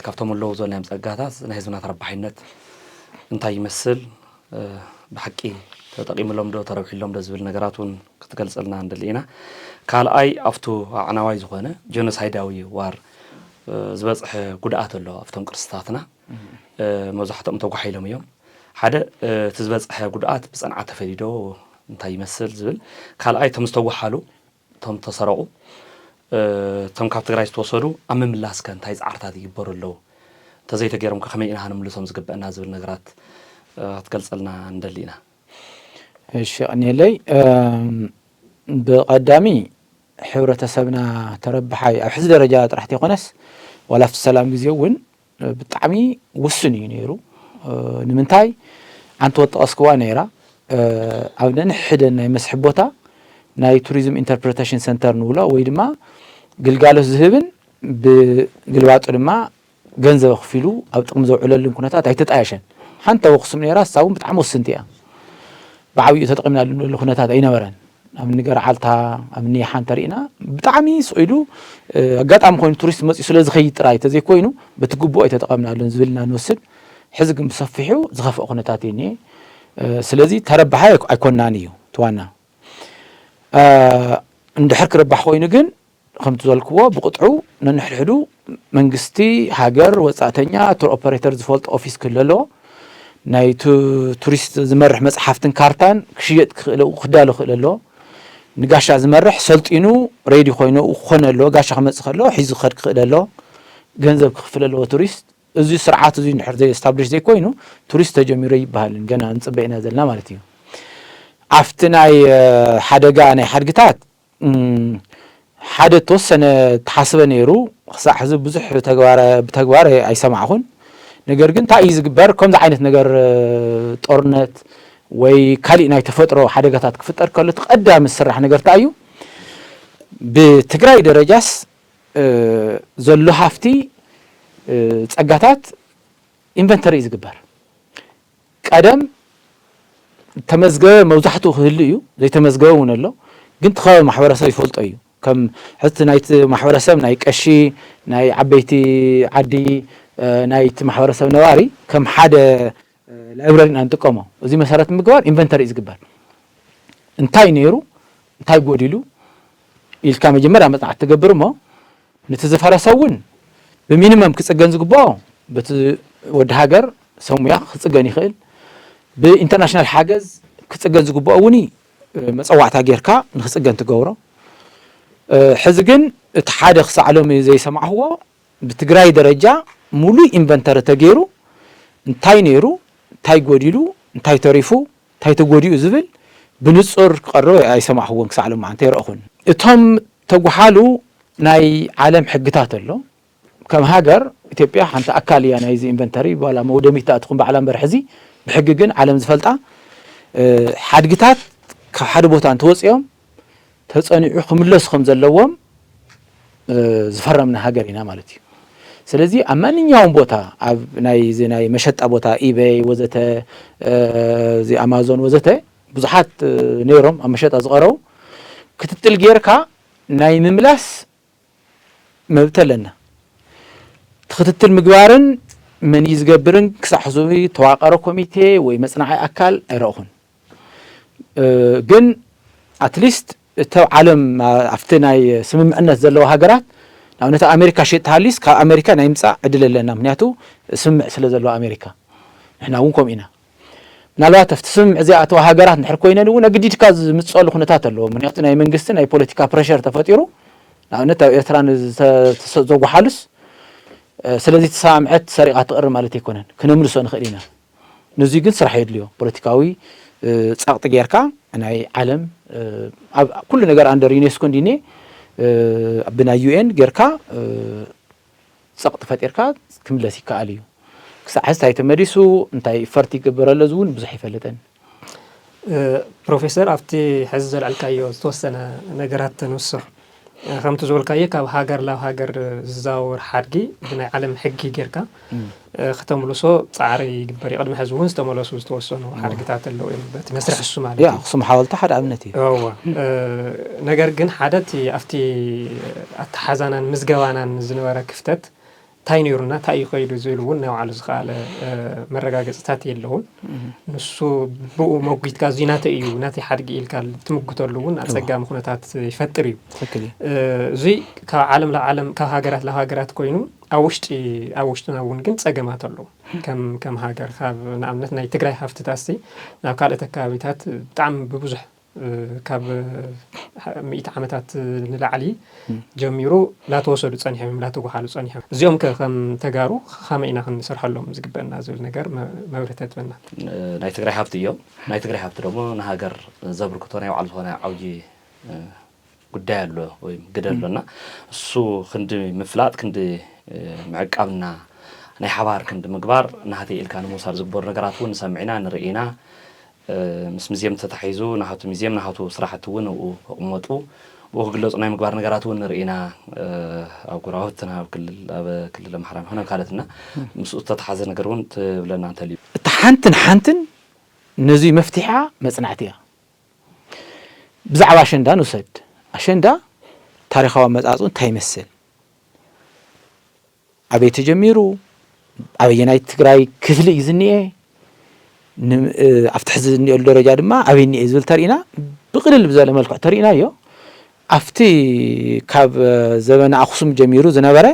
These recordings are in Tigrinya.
ካብቶም ኣለዉ ዘለናዮም ጸጋታት ናይ ህዝብና ተረባሓይነት እንታይ ይመስል? ብሓቂ ተጠቒምሎም ዶ ተረብሒሎም ዶ ዝብል ነገራት እውን ክትገልጸልና ንደሊ ኢና። ካልኣይ ኣብቱ ኣዕናዋይ ዝኾነ ጀኖሳይዳዊ ዋር ዝበጽሐ ጉድኣት ኣሎ ኣብቶም ቅርስታትና። መብዛሕትኦም ተጓሒሎም እዮም። ሓደ እቲ ዝበጽሐ ጉድኣት ብጽንዓት ተፈዲዶ እንታይ ይመስል ዝብል፣ ካልኣይ እቶም ዝተጓሓሉ እቶም ተሰረቑ እቶም ካብ ትግራይ ዝተወሰዱ ኣብ ምምላስ ከ እንታይ ፃዕርታት ይግበሩ ኣለዉ? እንተዘይተገይሮም ከ ከመይ ኢና ክንምልሶም ዝግበአና ዝብል ነገራት ክትገልፀልና ንደሊ ኢና። እሺ፣ ቀኒለይ ብቐዳሚ ሕብረተሰብና ተረባሓይ ኣብ ሕዚ ደረጃ ጥራሕ ተይኮነስ ዋላ ኣብቲ ሰላም ግዜ እውን ብጣዕሚ ውሱን እዩ ነይሩ። ንምንታይ ኣንቲ ወጠቐስክዋ ነይራ ኣብ ነንሕደን ናይ መስሕብ ቦታ ናይ ቱሪዝም ኢንተርፕሬቴሽን ሰንተር ንብሎ ወይ ድማ ግልጋሎት ዝህብን ብግልባጡ ድማ ገንዘብ ኣኽፊሉ ኣብ ጥቕሚ ዘውዕለሉን ኩነታት ኣይተጣየሸን። ሓንቲ ኣብ ኣኽሱም ነይራ፣ እሳ እውን ብጣዕሚ ውስንቲ እያ። ብዓብይኡ ተጠቒምናሉ ንብሉ ኩነታት ኣይነበረን። ኣብ እኒ ገርዓልታ ኣብ እኒ ይሓ እንተሪእና ብጣዕሚ ስቕ ኢሉ ኣጋጣሚ ኮይኑ ቱሪስት መፂኡ ስለ ዝኸይድ ጥራይ ተዘይኮይኑ በቲ ግቡእ ኣይተጠቐምናሉን ዝብል ኢና ንወስድ። ሕዚ ግን ብሰፊሑ ዝኸፍአ ኩነታት እዩ እኒኤ። ስለዚ ተረባሓይ ኣይኮናን እዩ እቲ ዋና። እንድሕር ክርባሕ ኮይኑ ግን ከምቲ ዘልክዎ ብቕጥዑ ነንሕድሕዱ መንግስቲ፣ ሃገር፣ ወፃእተኛ፣ ቱር ኦፐሬተር ዝፈልጦ ኦፊስ ክህሉ ኣለዎ። ናይ ቱሪስት ዝመርሕ መፅሓፍትን ካርታን ክሽየጥ ክኽእል ክዳሎ ክእል ኣለዎ። ንጋሻ ዝመርሕ ሰልጢኑ ሬዲ ኮይኑ ክኾነ ኣለዎ። ጋሻ ክመፅእ ከለዎ ሒዙ ክኸድ ክኽእል ኣለዎ። ገንዘብ ክኽፍል ኣለዎ ቱሪስት። እዚ ስርዓት እዚ እንድሕር ዘይ ስታብሊሽ ዘይኮይኑ ቱሪስት ተጀሚሩ ኣይበሃልን። ገና ንፅበ ኢና ዘለና ማለት እዩ። ኣብቲ ናይ ሓደጋ ናይ ሓድግታት ሓደ ተወሰነ ተሓስበ ነይሩ። ክሳዕ ሕዚ ብዙሕ ብተግባር ኣይሰማዕኹን። ነገር ግን እንታይ እዩ ዝግበር? ከምዚ ዓይነት ነገር ጦርነት ወይ ካሊእ ናይ ተፈጥሮ ሓደጋታት ክፍጠር ከሎ እቲ ቀዳሚ ዝስራሕ ነገር እንታይ እዩ? ብትግራይ ደረጃስ ዘሎ ሃፍቲ ጸጋታት ኢንቨንተሪ እዩ ዝግበር። ቀደም ተመዝገበ መብዛሕትኡ ክህሉ እዩ፣ ዘይተመዝገበ እውን ኣሎ። ግን እቲ ከባቢ ማሕበረሰብ ይፈልጦ እዩ። ከም ሕቲ ናይቲ ማሕበረሰብ ናይ ቀሺ፣ ናይ ዓበይቲ ዓዲ፣ ናይቲ ማሕበረሰብ ነባሪ ከም ሓደ ላይብረሪ ኢና ንጥቀሞ። እዚ መሰረት ምግባር ኢንቨንተሪ እዩ ዝግበር። እንታይ ነይሩ፣ እንታይ ጎዲሉ ኢልካ መጀመርያ መፅናዕቲ ትገብር እሞ ነቲ ዝፈረሰ እውን ብሚኒመም ክፅገን ዝግብኦ በቲ ወዲ ሃገር ሰብ ሙያ ክፅገን ይኽእል። ብኢንተርናሽናል ሓገዝ ክፅገን ዝግብኦ እውን መፀዋዕታ ጌርካ ንክፅገን ትገብሮ። ሕዚ ግን እቲ ሓደ ክሳዕ ሎሚ ዘይሰማዕኽዎ ብትግራይ ደረጃ ሙሉእ ኢንቨንተሪ ተገይሩ እንታይ ነይሩ፣ እንታይ ጎዲሉ፣ እንታይ ተሪፉ፣ እንታይ ተጎዲኡ ዝብል ብንፁር ክቐርብ ኣይሰማዕኽዎን ክሳዕ ሎሚ መዓንቲ ኣይረእኹን። እቶም ተጓሓሉ ናይ ዓለም ሕግታት ኣሎ። ከም ሃገር ኢትዮጵያ ሓንቲ ኣካል እያ ናይዚ ኢንቨንተሪ። ዋላ መውደሚት ትኹን ባዕላ እምበር ሕዚ ብሕጊ ግን ዓለም ዝፈልጣ ሓድግታት ካብ ሓደ ቦታ እንተወፂኦም ተፀኒዑ ክምለሱ ከም ዘለዎም ዝፈረምና ሃገር ኢና ማለት እዩ። ስለዚ ኣብ ማንኛውም ቦታ ኣብ ናይ እዚ ናይ መሸጣ ቦታ ኢበይ ወዘተ እዚ ኣማዞን ወዘተ ብዙሓት ነይሮም ኣብ መሸጣ ዝቐረቡ ክትትል ጌርካ ናይ ምምላስ መብት ኣለና። ትክትትል ምግባርን መን እዩ ዝገብርን ክሳዕ ሕዚ ተዋቀረ ኮሚቴ ወይ መፅናዓይ ኣካል ኣይረእኹን። ግን ኣትሊስት እተብ ዓለም ኣብቲ ናይ ስምምዕነት ዘለዎ ሃገራት ንኣብነት ኣሜሪካ ሸጥ ተሃሊስ ካብ ኣሜሪካ ናይ ምፃእ ዕድል ኣለና። ምክንያቱ ስምምዕ ስለ ዘለዎ ኣሜሪካ ንሕና እውን ከምኡ ኢና። ምናልባት ኣብቲ ስምምዕ እዚኣተዋ ሃገራት እንድሕር ኮይነን እውን ኣግዲድካ ዝምፀሉ ኩነታት ኣለዎ። ምክንያቱ ናይ መንግስቲ ናይ ፖለቲካ ፕረሸር ተፈጢሩ ንኣብነት ኣብ ኤርትራ ዘጓሓሉስ ስለዚ ተሰማምዐት ሰሪቓ ትቕር ማለት ኣይኮነን። ክነምልሶ ንኽእል ኢና። ንዙይ ግን ስራሕ የድልዮ። ፖለቲካዊ ጸቕጢ ጌርካ ናይ ዓለም ኣብ ኩሉ ነገር ኣንደር ዩኔስኮ እንዲኔ ብናይ ዩኤን ጌርካ ጸቕጢ ፈጢርካ ክምለስ ይከኣል እዩ። ክሳዕ ሕዚ እንታይ ተመሊሱ እንታይ ኢፈርት ይግበረሎ እዚ እውን ብዙሕ ይፈልጠን። ፕሮፌሰር ኣብቲ ሕዚ ዘልዐልካዮ ዝተወሰነ ነገራት ተንውስኽ ከምቲ ዝበልካዮ ካብ ሃገር ናብ ሃገር ዝዘዋወር ሓድጊ ብናይ ዓለም ሕጊ ጌርካ እ፣ ክተምልሶ ጻዕሪ ይግበር እዩ። ቅድሚ ሕዚ እውን ዝተመለሱ ዝተወሰኑ ሓድግታት ኣለዉ እዮም። በቲ መስርሕ እሱ ማለት ያ እዩ። ኣኽሱም ሓወልቲ ሓደ ኣብነት እዩ። እወ። እ፣ ነገር ግን ሓደ እቲ ኣብቲ ኣተሓዛናን ምዝገባናን ዝነበረ ክፍተት እንታይ ነይሩና፣ እንታይ እዩ ከይዱ ዝብል እውን ናይ ባዕሉ ዝኸኣለ እ፣ መረጋገፅታት የለውን። ንሱ ብኡ መጒትካ እዚ ናተይ እዩ፣ ናተይ ሓድጊ ኢልካ ትምጉተሉ እውን ኣፀጋሚ ኩነታት ይፈጥር እዩ። ትክክል እዩ። እ፣ እዚ ካብ ዓለም ናብ ዓለም ካብ ሃገራት ናብ ሃገራት ኮይኑ ኣብ ውሽጢ ኣብ ውሽጥና እውን ግን ፀገማት ኣለዉ። ከም ከም ሃገር ካብ ንኣብነት ናይ ትግራይ ሃፍትታት ሲ ናብ ካልኦት ኣከባቢታት ብጣዕሚ ብብዙሕ እ፣ ካብ እ፣ ሚእቲ ዓመታት ንላዕሊ ጀሚሩ ላተወሰዱ ፀኒሖም እዮም፣ ላተጓሓሉ ፀኒሖም። እዚኦም ከ ከም ተጋሩ ከመይ ኢና ክንሰርሐሎም ዝግበአና ዝብል ነገር መ- መብርህቲ ተትበና። ናይ ትግራይ ሃብቲ እዮም። ናይ ትግራይ ሃብቲ ደግሞ ንሃገር ዘብርክቶ ናይ ባዕሉ ዝኾነ ዓብዪ እ፣ ጉዳይ ኣሎ ወይ ግደ ኣሎ እና እሱ ክንዲ ምፍላጥ ክንዲ እ፣ ምዕቃብና ናይ ሓባር ክንዲ ምግባር ናህተይ ኢልካ ንምውሳድ ዝግበሩ ነገራት እውን ንሰምዕ ኢና ንርኢ ኢና። እ፣ ምስ ሙዝየም ተታሒዙ ናሃቱ ሙዝየም ናሃቱ ስራሕቲ እውን ኣብኡ ክቕመጡ ብኡ ክግለፁ ናይ ምግባር ነገራት እውን ንርኢ ኢና። እ፣ ኣብ ጎረባብትና ኣብ ክልል ኣብ ክልል ኣምሓራ ይኹን ኣብ ካልኦትና ምስኡ ዝተተሓዘ ነገር እውን ትብለና እንተልዩ እታ ሓንትን ሓንትን ነዚ መፍትሒኣ መጽናዕቲ እያ። ብዛዕባ ኣሸንዳ ንውሰድ። ኣሸንዳ ታሪኻዊ ኣመጻጽኡ እንታይ ይመስል? ኣበይ ተጀሚሩ? ኣበየናይ ትግራይ ክፍሊ እዩ ዝኒኤ? ን- እ፣ ኣብቲ ሕዚ ዝኒኤሉ ደረጃ ድማ ኣበይ እኒኤ ዝብል ተርኢና ብቕልል ብዘለ መልክዕ ተርኢናዮ። ኣብቲ ካብ እ፣ ዘበነ ኣኽሱም ጀሚሩ ዝነበረ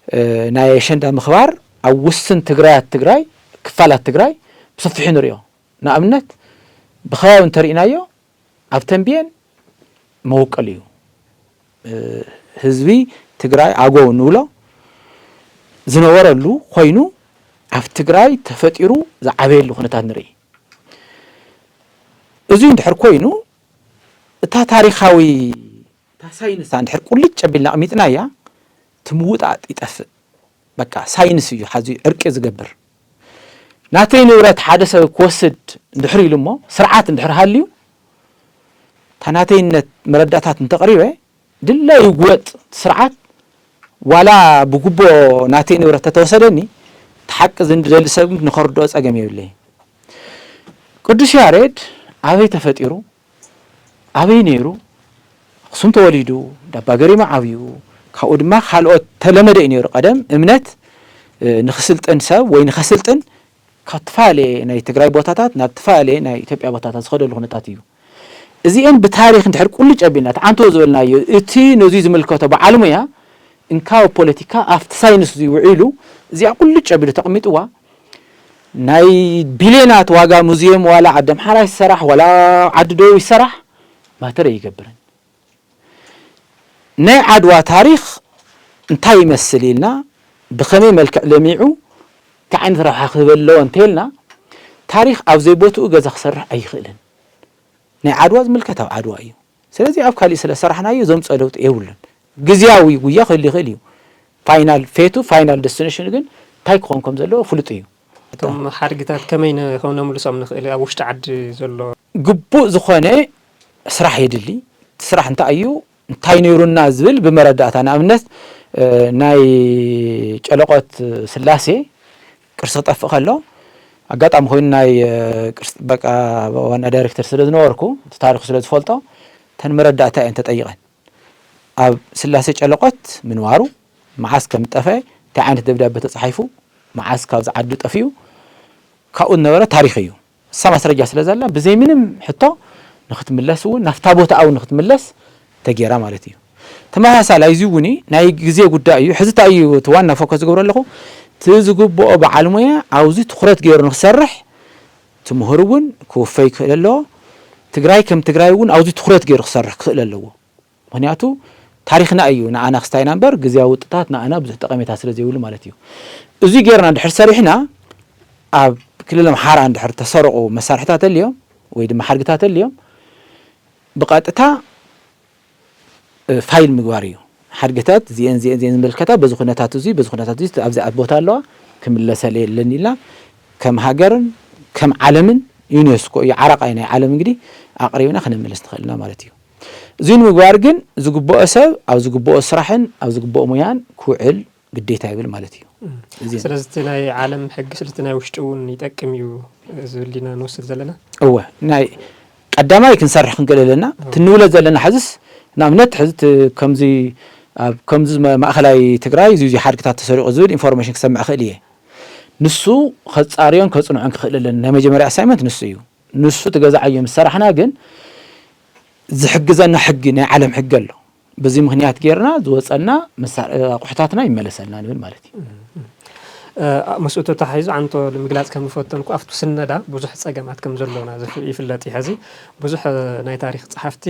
እ፣ ናይ ኣሸንዳ ምኽባር ኣብ ውስን ትግራያት ትግራይ ክፋላት ትግራይ ብሰፊሑ ንሪኦ። ንኣብነት ብኸባቢ እንተርኢናዮ ኣብ ተንብየን መወቀል እዩ። እ፣ ህዝቢ ትግራይ ኣገው ንብሎ ዝነበረሉ ኮይኑ ኣብ ትግራይ ተፈጢሩ ዝዓበየሉ ኩነታት ንርኢ። እዚ እንድሕር ኮይኑ እታ ታሪኻዊ እታ ሳይንሳ እንድሕር ቁልጭ ኣቢልና ኣቕሚጥናያ እቲ ምውጣጥ ይጠፍእ። በቃ ሳይንስ እዩ ሓዚ ዕርቂ ዝገብር። ናተይ ንብረት ሓደ ሰብ ክወስድ እንድሕር ኢሉ እሞ ስርዓት እንድሕር ሃልዩ እታ ናተይነት መረዳእታት እንተቕሪበ ድላዩ ይጉበጥ ስርዓት ዋላ ብጉቦ ናተይ ንብረት ተተወሰደኒ እቲ ሓቂ ዝደሊ ሰብ ግን ንኸርድኦ ጸገም የብለይ። ቅዱስ ያሬድ ኣበይ ተፈጢሩ ኣበይ ነይሩ ኣኽሱም ተወሊዱ ዳባ ገሪማ ዓብዩ ካብኡ ድማ ካልኦት ተለመደ እዩ ነይሩ ቀደም እምነት እ፣ ንኽስልጥን ሰብ ወይ ንኸስልጥን ካብ ተፈላለየ ናይ ትግራይ ቦታታት ናብ ተፈላለየ ናይ ኢትዮጵያ ቦታታት ዝኸደሉ ኩነታት እዩ። እዚአን ብታሪኽ እንድሕር ቁልጭ ኣቢልና እቲ ዓንቶ ዝበልናዮ እቲ ነዙይ ዝምልከቶ በዓል ሙያ እንካብ ፖለቲካ ኣብቲ ሳይንስ እዚ ውዒሉ እዚኣ ቁልጭ ኣቢሉ ተቐሚጥዋ ናይ ቢልዮናት ዋጋ ሙዚየም ዋላ ዓዲ ኣምሓራ ይሰራሕ ዋላ ዓዲ ደቡብ ይሰራሕ ማተር ኣይገብርን። ናይ ዓድዋ ታሪኽ እንታይ ይመስል ኢልና ብኸመይ መልክዕ ለሚዑ እንታይ ዓይነት ረብሓ ክህበ ኣለዎ እንተይልና ታሪኽ ኣብ ዘይቦትኡ ገዛ ክሰርሕ ኣይኽእልን። ናይ ዓድዋ ዝምልከት ኣብ ዓድዋ እዩ። ስለዚ ኣብ ካሊእ ስለ ሰራሕናዮ ዘምፅኦ ለውጢ የብሉን። ግዝያዊ ጉያ ክህሉ ይኽእል እዩ። ፋይናል ፌቱ ፋይናል ደስቲኔሽኑ ግን እንታይ ክኾን ከም ዘለዎ ፍሉጥ እዩ። እቶም ሓድግታት ከመይ ነ- ከም ነምልሶም ንኽእል ኣብ ውሽጢ ዓዲ ዘሎ ግቡእ ዝኾነ ስራሕ የድሊ። እቲ ስራሕ እንታይ እዩ እንታይ ነይሩና ዝብል ብመረዳእታ ንኣብነት እ፣ ናይ ጨለቆት ስላሴ ቅርሲ ክጠፍእ ከሎ ኣጋጣሚ ኮይኑ ናይ እ፣ ቅርሲ ጥበቃ ዋና ዳይሬክተር ስለ ዝነበርኩ እቲ ታሪክ ስለ ዝፈልጦ እተን መረዳእታ እየን ተጠይቀን ኣብ ስላሴ ጨለቆት ምንባሩ መዓስ ከም ዝጠፈአ እንታይ ዓይነት ደብዳቤ ተፃሒፉ መዓስ ካብዚ ዓዲ ጠፊኡ ካብኡ ዝነበረ ታሪክ እዩ እሳ ማስረጃ ስለ ዘላ ብዘይ ምንም ሕቶ ንክትምለስ እውን ናብታ ቦታ እውን ንክትምለስ ተጌራ ማለት እዩ ተመሳሳላይ እዚ እውን ናይ ግዜ ጉዳይ እዩ ሕዚ እንታይ እዩ እቲ ዋና ፎከስ ዝገብሮ ኣለኹ እቲ ዝግብኦ በዓል ሙያ ኣብዚ ትኩረት ገይሩ ንክሰርሕ እቲ ምሁር እውን ክውፈ ይክእል ኣለዎ ትግራይ ከም ትግራይ እውን ኣብዚ ትኩረት ገይሩ ክሰርሕ ክኽእል ኣለዎ ምኽንያቱ ታሪኽና እዩ ንኣና ክስታይና እምበር ግዝያዊ ውጥታት ንኣና ብዙሕ ጠቐሜታ ስለ ዘይብሉ ማለት እዩ። እዙይ ጌርና እንድሕር ሰሪሕና ኣብ ክልል ኣምሓራ እንድሕር ተሰርቑ መሳርሕታት ኣልዮም ወይ ድማ ሓድግታት ኣልዮም ብቐጥታ እ፣ ፋይል ምግባር እዩ። ሓድግታት እዚአን እዚአን እዚአን ዝምልከታ በዚ ኩነታት እዙይ በዚ ኩነታት እዙይ ኣብዚ ኣብ ቦታ ኣለዋ ክምለሰለ የለን ኢልና ከም ሃገርን ከም ዓለምን ዩኔስኮ እዩ ዓረቃይ ናይ ዓለም እንግዲህ ኣቕሪብና ክነምልስ ንኽእል ኢና ማለት እዩ። እዚ ንምግባር ግን ዝግብኦ ሰብ ኣብ ዝግብኦ ስራሕን ኣብ ዝግብኦ ሙያን ክውዕል ግዴታ ይብል ማለት እዩ። እዚ ስለዚ እቲ ናይ ዓለም ሕጊ ስለቲ ናይ ውሽጢ እውን ይጠቅም እዩ ዝብል ኢና ንወስድ ዘለና። እወ ናይ ቀዳማይ ክንሰርሕ ክንክእል ኣለና። ትንብሎ ዘለና ሕዝስ ንኣብነት ሕዚ እቲ ከምዚ ኣብ ከምዚ መ- ማእኸላይ ትግራይ እዚ እዚ ሓድግታት ተሰሪቑ ዝብል ኢንፎርሜሽን ክሰምዕ ክእል እየ። ንሱ ከፃርዮን ከፅንዖን ክኽእል ኣለኒ። ናይ መጀመርያ ኣሳይመንት ንሱ እዩ። ንሱ እቲ ገዛዓዮ ምስ ሰራሕና ግን ዝሕግዘና ሕጊ ናይ ዓለም ሕጊ ኣሎ። በዚ ምክንያት ጌርና ዝወፀና መሳ- ኣቑሑታትና ይመለሰልና ንብል ማለት እዩ። ምስኡ ተተሓሒዙ ኣንቶ ንምግላፅ ከም ዝፈተንኩ ኣብቲ ስነዳ ብዙሕ ፀገማት ከም ዘሎና ዝፍ- ይፍለጥ እዩ። ሕዚ ብዙሕ ናይ ታሪክ ፀሓፍቲ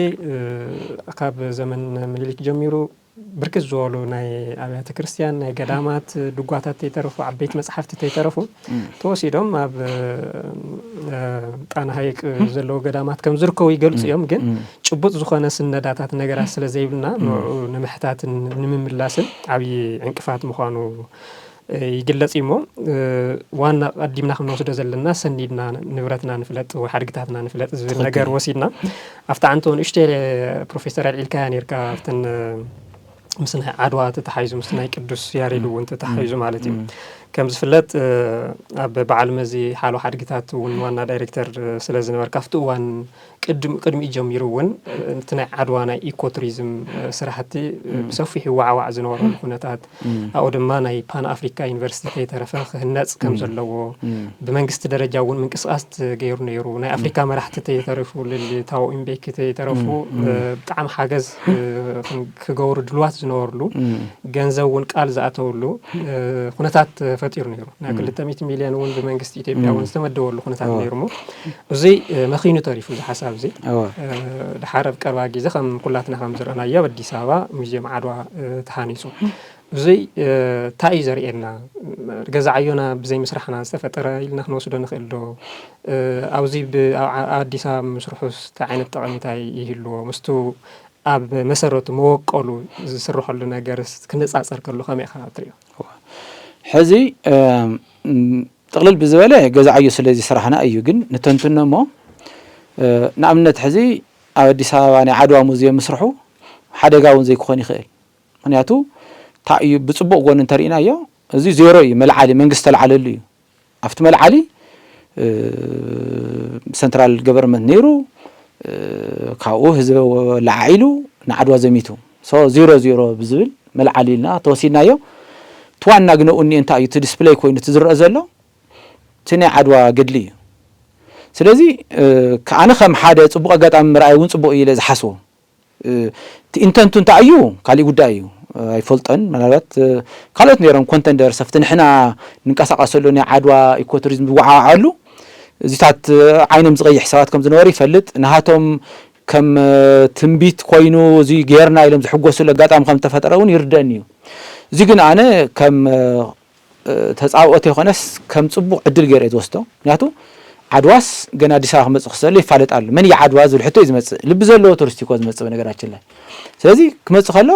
ካብ ዘመን ምኒልክ ጀሚሩ ብርክት ዝበሉ ናይ ኣብያተ ክርስቲያን ናይ ገዳማት ድጓታት ተይተረፉ ዓበይቲ መፅሓፍቲ ተይተረፉ ተወሲዶም ኣብ ጣና ሃይቅ ዘለዉ ገዳማት ከም ዝርከቡ ይገልፁ እዮም። ግን ጭቡጥ ዝኾነ ስነዳታት ነገራት ስለ ዘይብልና ንዑ ንምሕታትን ንምምላስን ዓብዪ ዕንቅፋት ምዃኑ ይግለጽ እዩ እሞ ዋና ቀዲምና ክንወስዶ ዘለና ሰኒድና ንብረትና ንፍለጥ ወይ ሓድግታትና ንፍለጥ ዝብል ነገር ወሲድና ኣብታ ዓንቶ ንእሽተይ ፕሮፌሰር ኣልዒልካያ ነርካ ኣብተን ምስ ናይ ዓድዋ ተተሓይዙ ምስ ናይ ቅዱስ ያሬድ እውን ተተሓይዙ ማለት እዩ። ከም ዝፍለጥ ኣብ በዓል መዚ ሓሎ ሓድግታት እውን ዋና ዳይሬክተር ስለ ዝነበርካ ኣብቲ እዋን ቅድሚኡ ጀሚሩ እውን እቲ ናይ ዓድዋ ናይ ኢኮ ቱሪዝም ስራሕቲ ብሰፊሑ ይወዓዋዕ ዝነበረሉ ኩነታት ኣብኡ ድማ ናይ ፓን ኣፍሪካ ዩኒቨርሲቲ ከይተረፈ ክህነፅ ከም ዘለዎ ብመንግስቲ ደረጃ እውን ምንቅስቃስ ገይሩ ነይሩ ናይ ኣፍሪካ መራሕቲ ተይተረፉ ልልታው ኢምቤክ ተይተረፉ ብጣዕሚ ሓገዝ ክገብሩ ድልዋት ዝነበርሉ ገንዘብ እውን ቃል ዝኣተውሉ ኩነታት ተፈጢሩ ነይሩ ናይ ክልተ ሚእቲ ሚልዮን እውን ብመንግስቲ ኢትዮጵያ እውን ዝተመደበሉ ኩነታት ነይሩ እሞ እዙይ መኺኑ ተሪፉ እዚ ሓሳብ እዚ ድሓር ኣብ ቀርባ ግዜ ከም ኩላትና ከም ዝረእናዮ ኣብ ኣዲስ ኣበባ ሙዚየም ዓድዋ ተሃኒፁ እዙይ እንታይ እዩ ዘርእየና ገዛ ዓዮና ብዘይ ምስራሕና ዝተፈጠረ ኢልና ክንወስዶ ንኽእል ዶ ኣብዚ ኣብ ኣዲስ ኣበባ ምስርሑስ እንታይ ዓይነት ጠቐሜታ ይህልዎ ምስቱ ኣብ መሰረቱ መወቀሉ ዝስርሐሉ ነገር ክነፃፀር ከሎ ከመይ ኢኻ ትሪኦ ሕዚ ጥቕልል ብዝበለ ገዛ ዓዮ ስለ ዝስራሕና እዩ ግን ንተንትኖ እሞ ንኣብነት ሕዚ ኣብ ኣዲስ ኣበባ ናይ ዓድዋ ሙዚየም ምስርሑ ሓደጋ እውን ዘይክኾን ይኽእል ምክንያቱ እንታይ እዩ ብፅቡቕ ጎኒ እንተሪእናዮ እዚ ዜሮ እዩ መልዓሊ መንግስቲ ተልዓለሉ እዩ ኣብቲ መልዓሊ ሰንትራል ገቨርንመንት ነይሩ ካብኡ ህዝቢ ለዓዒሉ ንዓድዋ ዘሚቱ ዜሮ ዜሮ ብዝብል መልዓሊ ኢልና ተወሲድናዮ እቲ ዋና ግነኡ እኒኤ እንታይ እዩ እቲ ዲስፕለይ ኮይኑ እቲ ዝረአ ዘሎ እቲ ናይ ዓድዋ ገድሊ እዩ ስለዚ ኣነ ከም ሓደ ፅቡቕ ኣጋጣሚ ምርኣይ እውን ፅቡቕ እዩ ኢለ ዝሓስቦ እቲ ኢንተንቱ እንታይ እዩ ካሊእ ጉዳይ እዩ ኣይፈልጦን ምናልባት ካልኦት ነይሮም ኮንተንደርስ ኣብቲ ንሕና ንንቀሳቀሰሉ ናይ ዓድዋ ኢኮቱሪዝም ዝወዓዓሉ እዚታት ዓይኖም ዝቀይሕ ሰባት ከም ዝነበሩ ይፈልጥ ናሃቶም ከም ትንቢት ኮይኑ እዚ ጌርና ኢሎም ዝሕጎስሉ ኣጋጣሚ ከም ዝተፈጠረ እውን ይርደእኒ እዩ እዚ ግን ኣነ ከም ተፃብኦት የኮነስ ከም ፅቡቅ ዕድል ገይረ ዝወስዶ ምክንያቱ ዓድዋስ ገና ኣዲስ ኣበባ ክመፅእ ክሰሎ ይፋለጥ ኣሎ መን እዩ ዓድዋ ዝብል ሕቶ እዩ ዝመፅእ ልቢ ዘለዎ ቱሪስት እኮ ዝመፅእ በነገራችን ላይ ስለዚ ክመፅእ ከሎ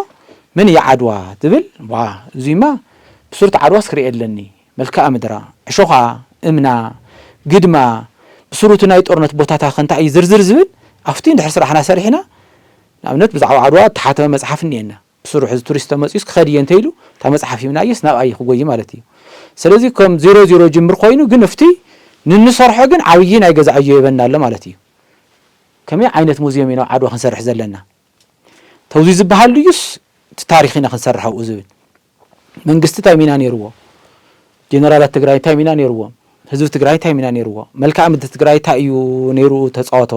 መን እዩ ዓድዋ ዝብል ዋ እዙይማ ብሱርቲ ዓድዋስ ክርኢ ኣለኒ መልክኣ ምድራ ዕሾኻ እምና ግድማ ብስሩቲ ናይ ጦርነት ቦታታ ከንታይ እዩ ዝርዝር ዝብል ኣብቲ እንድሕር ስራሕና ሰሪሕና ንኣብነት ብዛዕባ ዓድዋ እተሓተመ መፅሓፍ እኒኤና ብስሩ ሕዚ ቱሪስት ተመፅኡስ ክኸድ እየ እንተኢሉ እታ መፅሓፍ ሂብናዮስ ናብኣ እዩ ክጎይ ማለት እዩ ስለዚ ከም ዜሮ ዜሮ ጅምር ኮይኑ ግን ኣብቲ ንንሰርሖ ግን ዓብዪ ናይ ገዛ ዕዮ ይበና ኣሎ ማለት እዩ ከመይ ዓይነት ሙዚየም ኢና ዓድዋ ክንሰርሕ ዘለና ተውዚ ዝበሃል ድዩስ እቲ ታሪክ ኢና ክንሰርሕ ኣብኡ ዝብል መንግስቲ እንታይ ሚና ነይርዎ ጀነራላት ትግራይ እንታይ ሚና ነይርዎም ህዝቢ ትግራይ እንታይ ሚና ነይርዎ መልክዓ ምድሪ ትግራይ እንታይ እዩ ነይሩ ተፃወቶ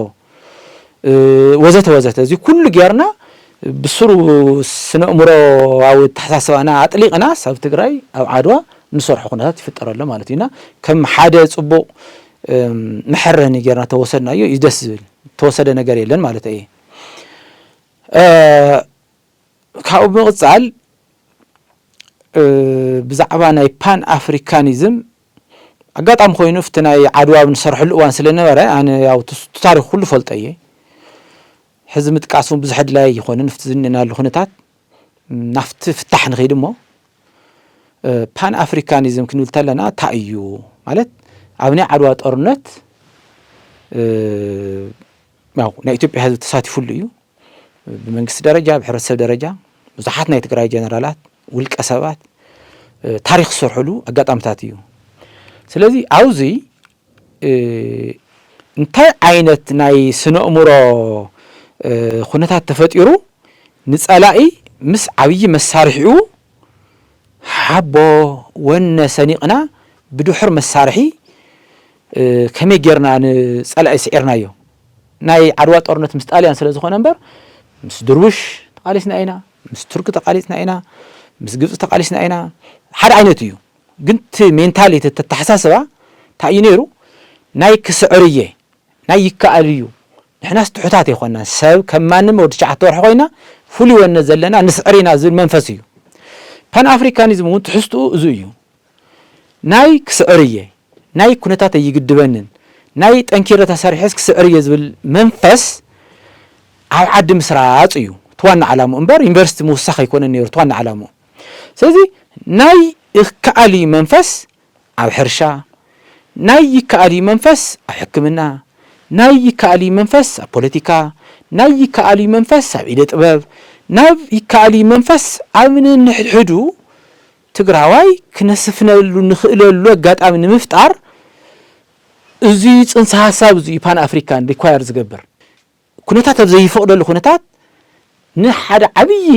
ወዘተ ወዘተ እዚ ኩሉ ጌርና ብስሩ ስነ እምሮዊ ኣተሓሳስባና ኣጥሊቕና ሰብ ትግራይ ኣብ ዓድዋ ንሰርሖ ኩነታት ይፍጠረሎ ማለት እዩና ከም ሓደ ፅቡቕ መሐረኒ ጌርና ተወሰድናዮ እዩ ደስ ዝብል ተወሰደ ነገር የለን ማለት እየ ካብኡ ብምቕፃል ብዛዕባ ናይ ፓን ኣፍሪካኒዝም ኣጋጣሚ ኮይኑ እቲ ናይ ዓድዋ ኣብ ንሰርሐሉ እዋን ስለ ነበረ ኣነ ያው እቲ ታሪክ ኩሉ ፈልጦ እየ ሕዚ ምጥቃስ እውን ብዙሕ ኣድላይ ኣይኮነን ኣብቲ ዝኒአናሉ ኩነታት ናብቲ ፍታሕ ንኸይድ እሞ ፓን ኣፍሪካኒዝም ክንብል ተለና እንታይ እዩ ማለት ኣብ ናይ ዓድዋ ጦርነት ያው ናይ ኢትዮጵያ ህዝቢ ተሳቲፉሉ እዩ ብመንግስቲ ደረጃ፣ ብሕብረተሰብ ደረጃ ብዙሓት ናይ ትግራይ ጀነራላት፣ ውልቀ ሰባት፣ እ፣ ታሪኽ ዝሰርሕሉ ኣጋጣሚታት እዩ። ስለዚ ኣብዚ፣ እ፣ እንታይ ዓይነት ናይ ስነ ኣእምሮ፣ እ፣ ኩነታት ተፈጢሩ ንጸላኢ ምስ ዓብዪ መሳርሒኡ ሓቦ ወነ ሰኒቕና ብድሑር መሳርሒ፣ እ፣ ከመይ ጌርና ንጸላኢ ስዒርናዮ? ናይ ዓድዋ ጦርነት ምስ ጣልያን ስለ ዝኾነ እምበር፣ ምስ ድርቡሽ ተቓሊስና ኢና፣ ምስ ቱርኪ ተቓሊስና ኢና፣ ምስ ግብጺ ተቓሊስና ኢና። ሓደ ዓይነት እዩ። ግን እቲ ሜንታሊቲ፣ እቲ ኣተሓሳስባ እንታይ እዩ ነይሩ? ናይ ክስዕር እየ፣ ናይ ይከኣል እዩ። ንሕናስ ትሑታት ኣይኮናን። ሰብ ከም ማንም ወዲ ትሽዓተ ወርሒ ኮይና ፍሉይ ወነ ዘለና ንስዕር ኢና ዝብል መንፈስ እዩ። ፓን ኣፍሪካኒዝም እውን ትሕዝትኡ እዚ እዩ። ናይ ክስዕር እየ፣ ናይ ኩነታት ኣይግድበንን፣ ናይ ጠንኪረ ተሰሪሐስ ክስዕር እየ ዝብል መንፈስ ኣብ ዓዲ ምስራፅ እዩ እቲ ዋና ዓላምኡ እምበር ዩኒቨርሲቲ ምውሳኽ ኣይኮነን ነይሩ እቲ ዋና ዓላምኡ። ስለዚ ናይ ይከኣል እዩ መንፈስ ኣብ ሕርሻ፣ ናይ ይከኣል እዩ መንፈስ ኣብ ሕክምና፣ ናይ ይከኣል እዩ መንፈስ ኣብ ፖለቲካ፣ ናይ ይከኣል እዩ መንፈስ ኣብ ኢደ ጥበብ፣ ናይ ይከኣል እዩ መንፈስ ኣብ ንንሕድሕዱ ትግራዋይ ክነስፍነሉ ንኽእለሉ ኣጋጣሚ ንምፍጣር፣ እዚ ጽንሰ ሓሳብ እዚ ፓን ኣፍሪካን ሪኳየር ዝገብር። ኩነታት ኣብ ዘይፈቕደሉ ኩነታት ንሓደ ዓብዪ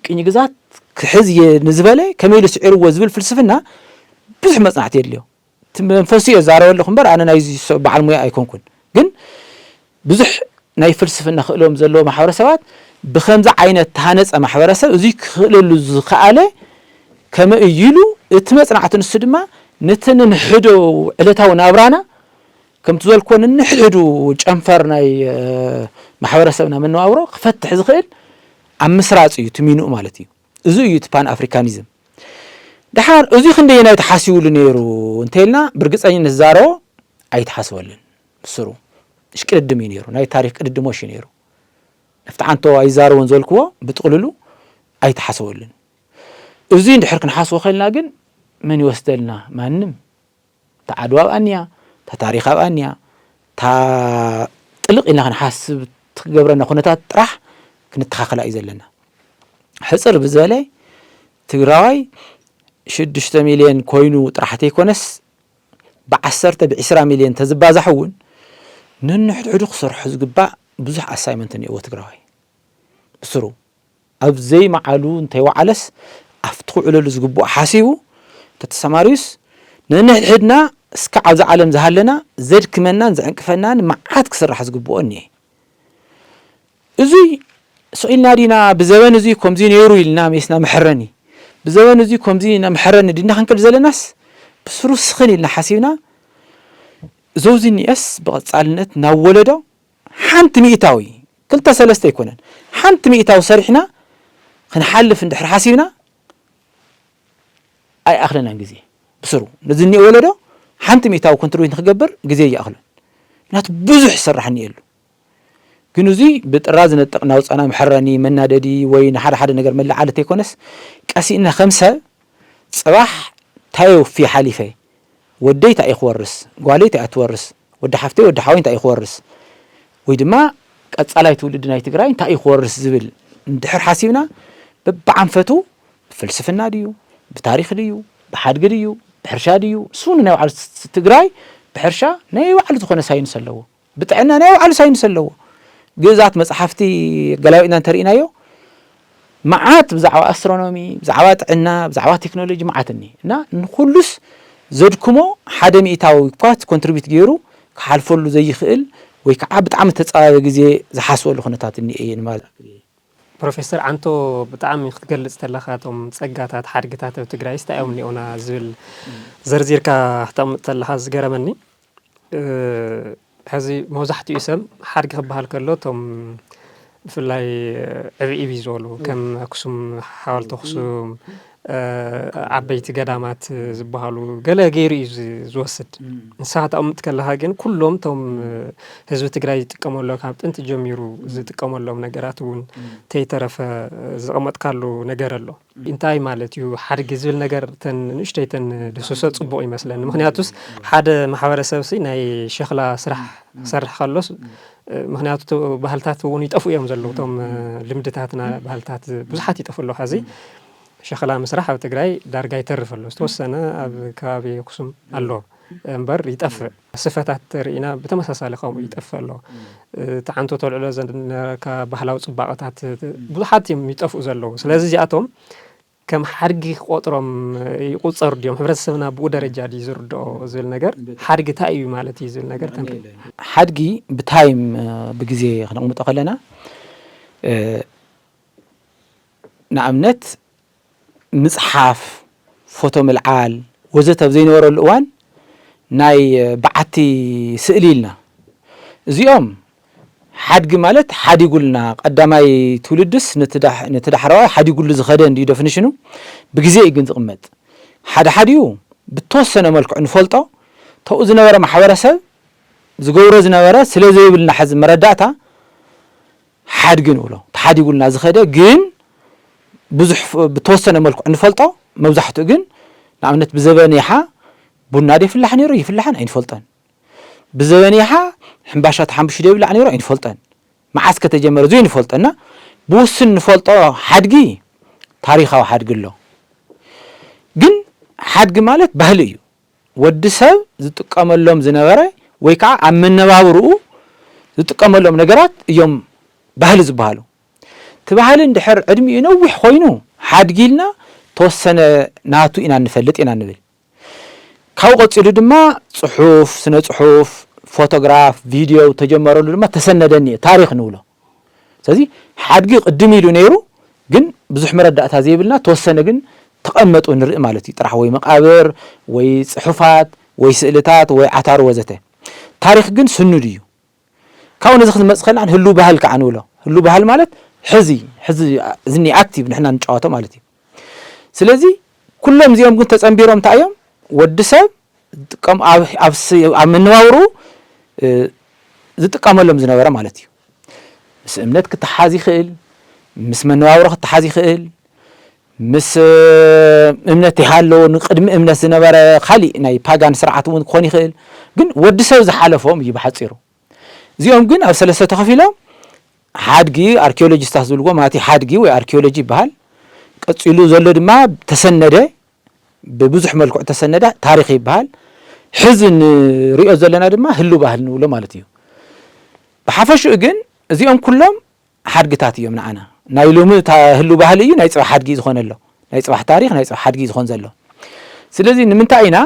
ቅኝ ግዛት ክሕዝ እየ ንዝበለ ከመይ ኢሉ ስዒርዎ ዝብል ፍልስፍና ብዙሕ መጽናዕቲ የድልዮ። እቲ መንፈሱ እየ ዝዛረበ ኣለኹ እምበር ኣነ ናይዚ ሰብ በዓል ሙያ ኣይኮንኩን። ግን ብዙሕ ናይ ፍልስፍና ክእሎም ዘለዎ ማሕበረሰባት ብኸምዚ ዓይነት ተሃነፀ ማሕበረሰብ እዚ ክኽእለሉ ዝኸኣለ ከመይ እዩ ኢሉ እቲ መጽናዕቲ ንሱ ድማ ነቲ ንንሕዶ ዕለታዊ ናብራና ከምቲ ዘልኮ ንንሕድሕዱ ጨንፈር ናይ፣ እ፣ ማሕበረሰብና መነባብሮ ክፈትሕ ዝኽእል ኣብ ምስራፅ እዩ ትሚንኡ ማለት እዩ። እዚ እዩ እቲ ፓን ኣፍሪካኒዝም። ደሓር እዚ ክንደየናይ ተሓሲቡሉ ነይሩ እንተኢልና ብርግፀኝነት ዝዛረቦ ኣይተሓስበሉን። ብስሩ እሽቅድድም እዩ ነይሩ። ናይ ታሪኽ ቅድድሞሽ እዩ ነይሩ። ነፍቲ ዓንቶ ኣይዛረቦን ዘልክዎ ብጥቕልሉ ኣይተሓሰበሉን። እዚ እንድሕር ክንሓስቦ ከልና ግን መን ይወስደልና? ማንም። እታ ዓድዋ ኣብኣ እኒኣ፣ እታ ታሪኽ ኣብኣ እኒኣ፣ እታ ጥልቕ ኢልና ክንሓስብ ትገብረና ኩነታት ጥራሕ ክንተኻኸላ እዩ ዘለና። ሕፅር ብዝበለ ትግራዋይ ሽዱሽተ ሚልዮን ኮይኑ ጥራሕ ተይኮነስ ብዓሰርተ ብዒስራ ሚልዮን ተዝባዛሕ እውን ነንሕድሕዱ ክሰርሖ ዝግባእ ብዙሕ ኣሳይመንት እኒኦዎ ትግራዋይ። ብስሩ ኣብ ዘይመዓሉ እንተይወዓለስ ኣብቲ ክውዕለሉ ዝግብኦ ሓሲቡ ተተሰማርዩስ ነንሕድሕድና እስካዕ ኣብዚ ዓለም ዝሃለና ዘድክመናን ዘዕንቅፈናን መዓት ክስራሕ ዝግብኦ እኒኤ። እዙይ ስቕ ኢልና ዲና ብዘበን እዙይ ከምዚ ነይሩ ኢልና ሜስና መሐረኒ፣ ብዘበን እዙይ ከምዚ ኢና መሐረኒ ዲና ክንከድ ዘለናስ ብስሩ ስኽን ኢልና ሓሲብና ዘውዚ እኒኤስ ብቐጻልነት ናብ ወለዶ ሓንቲ ሚእታዊ፣ ክልተ ሰለስተ ኣይኮነን፣ ሓንቲ ሚእታዊ ሰሪሕና ክንሓልፍ እንድሕር ሓሲብና ኣይኣኽለናን ግዜ። ብስሩ ነዚ እኒኦ ወለዶ ሓንቲ ሚእታዊ ኮንትሪቢዩት ንክገብር ግዜ ኣይኣኽሎን። ምክንያቱ ብዙሕ ይሰራሕ እኒኤሉ። ግን እዙይ ብጥራ ዝነጥቕ ናውፃና መሐረኒ መናደዲ ወይ ንሓደ ሓደ ነገር መለዓለት ኣይኮነስ ቀሲእና ከም ሰብ ፅባሕ እንታይ ወፊ ሓሊፈ ወደይ እንታይ እዩ ክወርስ፣ ጓለይ እንታይ እያ ትወርስ፣ ወዲ ሓፍተይ ወዲ ሓወይ እንታይ እዩ ክወርስ፣ ወይ ድማ ቀጻላይ ትውልዲ ናይ ትግራይ እንታይ እዩ ክወርስ ዝብል እንድሕር ሓሲብና በብዓንፈቱ ብፍልስፍና ድዩ፣ ብታሪኽ ድዩ፣ ብሓድጊ ድዩ፣ ብሕርሻ ድዩ፣ እሱ ናይ ባዕሉ ትግራይ ብሕርሻ ናይ ባዕሉ ዝኾነ ሳይንስ ኣለዎ። ብጥዕና ናይ ባዕሉ ሳይንስ ኣለዎ። ግእዛት መጽሓፍቲ ገላቢጥና እንተርኢናዮ መዓት ብዛዕባ ኣስትሮኖሚ፣ ብዛዕባ ጥዕና፣ ብዛዕባ ቴክኖሎጂ መዓት እኒ እና ንኩሉስ ዘድክሞ ሓደ ሚእታዊ እኳ ኮንትሪቢዩት ገይሩ ክሓልፈሉ ዘይኽእል ወይ ከዓ ብጣዕሚ ተፃባቢ ግዜ ዝሓስበሉ ኩነታት እኒኤ እየ ንማለት። ፕሮፌሰር ዓንቶ፣ ብጣዕሚ ክትገልፅ ተለካ እቶም ፀጋታት ሓድግታት ኣብ ትግራይ እንታይ እዮም እኒኦና ዝብል ዘርዚርካ ክተቕምጥ ተለካ ዝገረመኒ። ሕዚ መብዛሕትኡ ሰብ ሓድጊ ክበሃል ከሎ እቶም ብፍላይ ዕብይ ዕብይ ዝበሉ ከም ኣክሱም፣ ሓወልቲ ኣክሱም፣ ዓበይቲ ገዳማት ዝበሃሉ ገለ ገይሩ እዩ ዝወስድ። ንስኻ ተቐምጥ ከለኻ ግን ኩሎም እቶም ህዝቢ ትግራይ ዝጥቀመሎም ካብ ጥንቲ ጀሚሩ ዝጥቀመሎም ነገራት እውን ተይተረፈ ዘቐመጥካሉ ነገር ኣሎ። እንታይ ማለት እዩ ሓድጊ ዝብል ነገር ተን ንእሽተይ ተን ድስሶ ፅቡቕ ይመስለኒ። ምክንያቱስ ሓደ ማሕበረሰብ ሲ ናይ ሸኽላ ስራሕ ክሰርሕ ከሎስ ምክንያቱ ባህልታት እውን ይጠፍኡ እዮም ዘለዉ። እቶም ልምድታትና ባህልታት ብዙሓት ይጠፍኡ ኣለዉ። ሕዚ ሸኽላ ምስራሕ ኣብ ትግራይ ዳርጋ ይተርፍ ኣሎ። ዝተወሰነ ኣብ ከባቢ ኣክሱም ኣሎ እምበር ይጠፍእ። ስፈታት ርኢና ብተመሳሳሊ ከምኡ ይጠፍእ ኣሎ። እቲ ዓንቶ ተልዕሎ ዘነካ ባህላዊ ፅባቐታት ብዙሓት እዮም ይጠፍኡ ዘለዉ። ስለዚ እዚኣቶም ከም ሓድጊ ክቆጥሮም ይቁፀሩ ድዮም? ሕብረተሰብና ብኡ ደረጃ ድዩ ዝርድኦ ዝብል ነገር ሓድጊ እንታይ እዩ ማለት እዩ ዝብል ነገር ተንብ ሓድጊ ብታይም ብግዜ ክነቕምጦ ከለና ንኣብነት ምፅሓፍ፣ ፎቶ ምልዓል ወዘተ ኣብ ዘይነበረሉ እዋን ናይ በዓቲ ስእሊ ኢልና እዚኦም ሓድጊ ማለት ሓዲጉልና ቀዳማይ ትውልድስ ነቲ ዳሕረዋይ ሓዲጉሉ ዝኸደ እንድዩ ደፍንሽኑ። ብግዜ እዩ ግን ዝቕመጥ። ሓደ ሓዲኡ ብተወሰነ መልክዑ ንፈልጦ ተኡ ዝነበረ ማሕበረሰብ ዝገብሮ ዝነበረ ስለ ዘይብልና ሕዚ መረዳእታ ሓድጊ ንብሎ። ተሓዲጉልና ዝኸደ ግን ብዙሕ ብተወሰነ መልክዑ ንፈልጦ። መብዛሕትኡ ግን ንኣብነት ብዘበን ይሓ ቡና ዶ ይፍላሕ ነይሩ ይፍላሕን ኣይንፈልጦን። ብዘበን ይሓ ሕምባሻ ተሓምብሹ ዶ ይብላዕ ነይሩ ኣይንፈልጦን። መዓስ ከተጀመረ እዚ ንፈልጦ እና ብውስን ንፈልጦ ሓድጊ ታሪኻዊ ሓድጊ ኣሎ። ግን ሓድጊ ማለት ባህሊ እዩ። ወዲ ሰብ ዝጥቀመሎም ዝነበረ ወይ ከዓ ኣብ መነባብርኡ ዝጥቀመሎም ነገራት እዮም ባህሊ ዝበሃሉ። እቲ ባህሊ እንድሕር ዕድሚኡ ነዊሕ ኮይኑ ሓድጊ ኢልና ተወሰነ ናቱ ኢና ንፈልጥ ኢና ንብል። ካብኡ ቀፂሉ ድማ ፅሑፍ፣ ስነ ፅሑፍ፣ ፎቶግራፍ፣ ቪድዮ ተጀመረሉ ድማ ተሰነደ እኒአ ታሪክ ንብሎ። ስለዚ ሓድጊ ቅድም ኢሉ ነይሩ፣ ግን ብዙሕ መረዳእታ ዘይብልና ተወሰነ ግን ተቐመጡ ንርኢ ማለት እዩ። ጥራሕ ወይ መቃብር ወይ ፅሑፋት ወይ ስእልታት ወይ ዓታሩ ወዘተ። ታሪክ ግን ስኑድ እዩ። ካብኡ ነዚ ክንመፅ ከልና ህሉ ባህል ከዓ ንብሎ። ህሉ ባህል ማለት ሕዚ ሕዚ ዝኒ ኣክቲቭ ንሕና ንጫወቶ ማለት እዩ። ስለዚ ኩሎም እዚኦም ግን ተፀንቢሮም እንታይ እዮም? ወዲ ሰብ ዝጥቀም ኣብ ኣብ ስ- ኣብ መነባብሩ ዝጥቀመሎም ዝነበረ ማለት እዩ። ምስ እምነት ክተሓዝ ይኽእል፣ ምስ መነባብሮ ክተሓዝ ይኽእል፣ ምስ እምነት ይሃለዎ ንቅድሚ እምነት ዝነበረ ካሊእ ናይ ፓጋን ስርዓት እውን ክኾን ይኽእል። ግን ወዲ ሰብ ዝሓለፎም እዩ ብሓፂሩ። እዚኦም ግን ኣብ ሰለስተ ተኸፊሎም ሓድጊ ኣርኪኦሎጂስታት ዝብልዎ ማለት ሓድጊ ወይ ኣርኪኦሎጂ ይበሃል። ቀፂሉ ዘሎ ድማ ተሰነደ ብብዙሕ መልክዑ ተሰነደ ታሪክ ይበሃል። ሕዚ ንሪኦ ዘለና ድማ ህሉ ባህል ንብሎ ማለት እዩ። ብሓፈሽኡ ግን እዚኦም ኩሎም ሓድግታት እዮም ንዓና። ናይ ሎሚ ህሉ ባህል እዩ ናይ ፅባሕ ሓድጊ ዝኾነ ኣሎ። ናይ ፅባሕ ታሪክ ናይ ፅባሕ ሓድጊ ዝኾን ዘሎ። ስለዚ ንምንታይ ኢና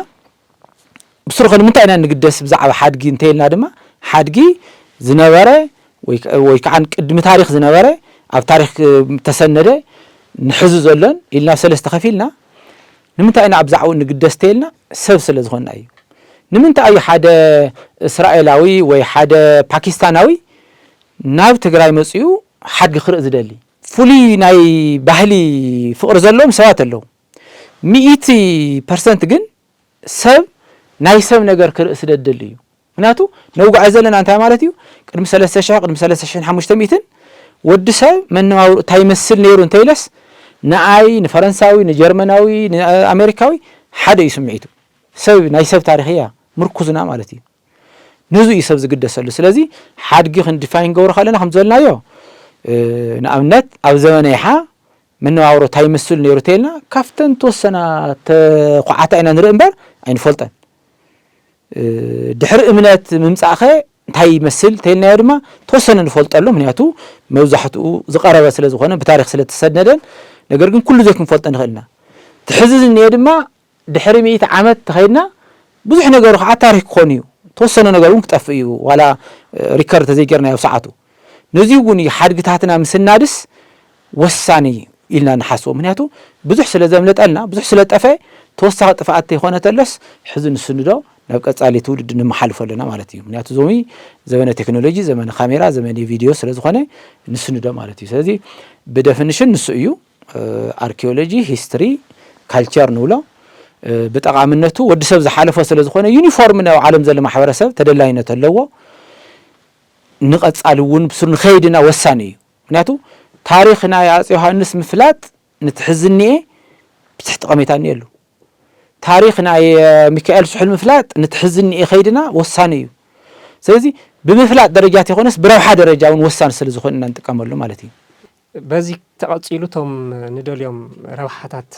ብስሩ ከ ንምንታይ ኢና ንግደስ ብዛዕባ ሓድጊ እንተይልና ድማ ሓድጊ ዝነበረ ወይ ከዓ ቅድሚ ታሪክ ዝነበረ ኣብ ታሪክ ተሰነደ ንሕዚ ዘሎን ኢልና ሰለስተ ከፊልና ንምንታይ ኢና ኣብዛዕኡ ንግደስ ተይልና ሰብ ስለ ዝኾንና እዩ። ንምንታይ እዩ ሓደ እስራኤላዊ ወይ ሓደ ፓኪስታናዊ ናብ ትግራይ መፅኡ ሓድጊ ክርኢ ዝደሊ? ፍሉይ ናይ ባህሊ ፍቕሪ ዘለዎም ሰባት ኣለዉ። ሚእቲ ፐርሰንት ግን ሰብ ናይ ሰብ ነገር ክርኢ ስለ ዝደሊ እዩ። ምክንያቱ ነውግዖ ዘለና እንታይ ማለት እዩ? ቅድሚ ሰለስተ ሺሕ ቅድሚ ሰለስተ ሺሕን ሓሙሽተ ሚእትን ወዲ ሰብ መነባብሩ እንታይ ይመስል ነይሩ እንተይለስ ንኣይ ንፈረንሳዊ ንጀርመናዊ ንኣሜሪካዊ ሓደ እዩ ስምዒቱ። ሰብ ናይ ሰብ ታሪክ እያ ምርኩዝና ማለት እዩ። ነዙ እዩ ሰብ ዝግደሰሉ። ስለዚ ሓድጊ ክንዲፋይን ገብሮ ከለና ከም ዝበልናዮ ንኣብነት ኣብ ዘመነ ይሓ መነባብሮ እንታይ ይመስል ነይሩ ተይልና ካብተን ተወሰና ተኳዓታ ኢና ንርኢ እምበር ኣይንፈልጠን። ድሕሪ እምነት ምምፃእኸ እንታይ ይመስል ተይልናዮ ድማ ተወሰነ ንፈልጠሉ። ምክንያቱ መብዛሕትኡ ዝቐረበ ስለ ዝኾነ ብታሪክ ስለ ተሰነደን ነገር ግን ኩሉ ዘይክንፈልጠ ንኽእልና ትሕዚ ዝኒኤ ድማ ድሕሪ ሚእቲ ዓመት ተኸይድና ብዙሕ ነገሩ ከዓ ታሪክ ክኾን እዩ። ተወሰነ ነገር እውን ክጠፍእ እዩ ዋላ ሪከርድ ተዘይጌርና ኣብ ሰዓቱ። ነዚ እውን እዩ ሓድግታትና ምስናድስ ወሳኒ ኢልና ንሓስቦ። ምክንያቱ ብዙሕ ስለ ዘምለጠልና ብዙሕ ስለ ጠፈ ተወሳኺ ጥፍኣት ተይኮነ ተለስ ሕዚ ንስንዶ ናብ ቀፃሊ ትውልድ ንመሓልፎ ኣለና ማለት እዩ። ምክንያቱ ዞሚ ዘመነ ቴክኖሎጂ ዘመነ ካሜራ ዘመነ ቪድዮ ስለ ዝኾነ ንስንዶ ማለት እዩ። ስለዚ ብደፊኒሽን ንሱ እዩ ኣርኪኦሎጂ ሂስትሪ ካልቸር ንብሎ ብጠቓምነቱ ወዲ ሰብ ዝሓለፎ ስለ ዝኾነ ዩኒፎርም ናብ ዓለም ዘሎ ማሕበረሰብ ተደላይነት ኣለዎ። ንቐፃሊ እውን ብስሩ ንኸይድና ወሳኒ እዩ። ምክንያቱ ታሪክ ናይ ኣፂ ዮሃንስ ምፍላጥ ንትሕዝኒኤ ብዙሕ ጠቐሜታ እኒኤሉ። ታሪክ ናይ ሚካኤል ስሑል ምፍላጥ ንትሕዝኒኤ ከይድና ወሳኒ እዩ። ስለዚ ብምፍላጥ ደረጃ ተይኮነስ ብረብሓ ደረጃ እውን ወሳኒ ስለ ዝኾነ ኢና ንጥቀመሉ ማለት እዩ። በዚ ተቐጺሉ እቶም ንደልዮም ረብሓታት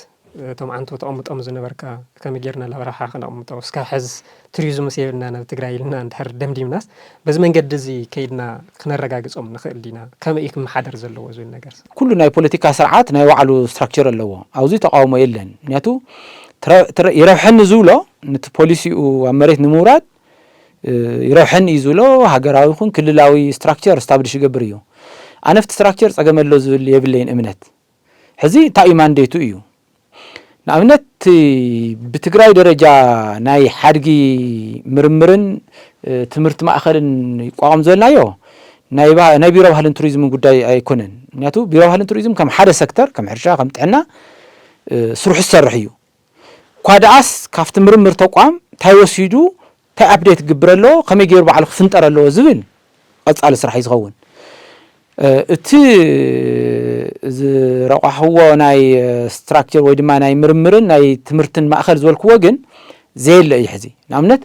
እቶም ዓንቶ ተቐምጦም ዝነበርካ ከመይ ጌርና ናብ ረብሓ ክነቕምጦ እስካ ሕዝ ቱሪዝም ስ የብልና ናብ ትግራይ ኢልና እንድሕር ደምዲምናስ በዚ መንገዲ እዚ ከይድና ክነረጋግጾም ንኽእል ዲና ከመይ እዩ ክመሓደር ዘለዎ ዝብል ነገር ኩሉ ናይ ፖለቲካ ስርዓት ናይ ባዕሉ ስትራክቸር ኣለዎ። ኣብዚ ተቃውሞ የለን። ምክንያቱ ይረብሐኒ ዝብሎ ነቲ ፖሊሲኡ ኣብ መሬት ንምውራድ ይረብሐኒ እዩ ዝብሎ ሃገራዊ ይኹን ክልላዊ ስትራክቸር ስታብሊሽ ይገብር እዩ። ኣነ ኣብቲ ስትራክቸር ጸገም ኣሎ ዝብል የብለይን እምነት። ሕዚ እንታይ እዩ ማንዴቱ እዩ። ንኣብነት ብትግራይ ደረጃ ናይ ሓድጊ ምርምርን ትምህርቲ ማእኸልን ይቋቋም ዝበልናዮ ናይ ቢሮ ባህልን ቱሪዝምን ጉዳይ ኣይኮነን። ምክንያቱ ቢሮ ባህልን ቱሪዝም ከም ሓደ ሰክተር ከም ሕርሻ ከም ጥዕና ስርሑ ዝሰርሕ እዩ። እኳ ደኣስ ካብቲ ምርምር ተቋም እንታይ ወሲዱ እንታይ ኣፕዴት ክግብር ኣለዎ ከመይ ገይሩ ባዕሉ ክፍንጠር ኣለዎ ዝብል ቀፃሊ ስራሕ እዩ ዝኸውን። እቲ ዝረቋሕዎ ናይ ስትራክቸር ወይ ድማ ናይ ምርምርን ናይ ትምህርትን ማእኸል ዝበልክዎ ግን ዘየለ እዩ ሕዚ። ንኣብነት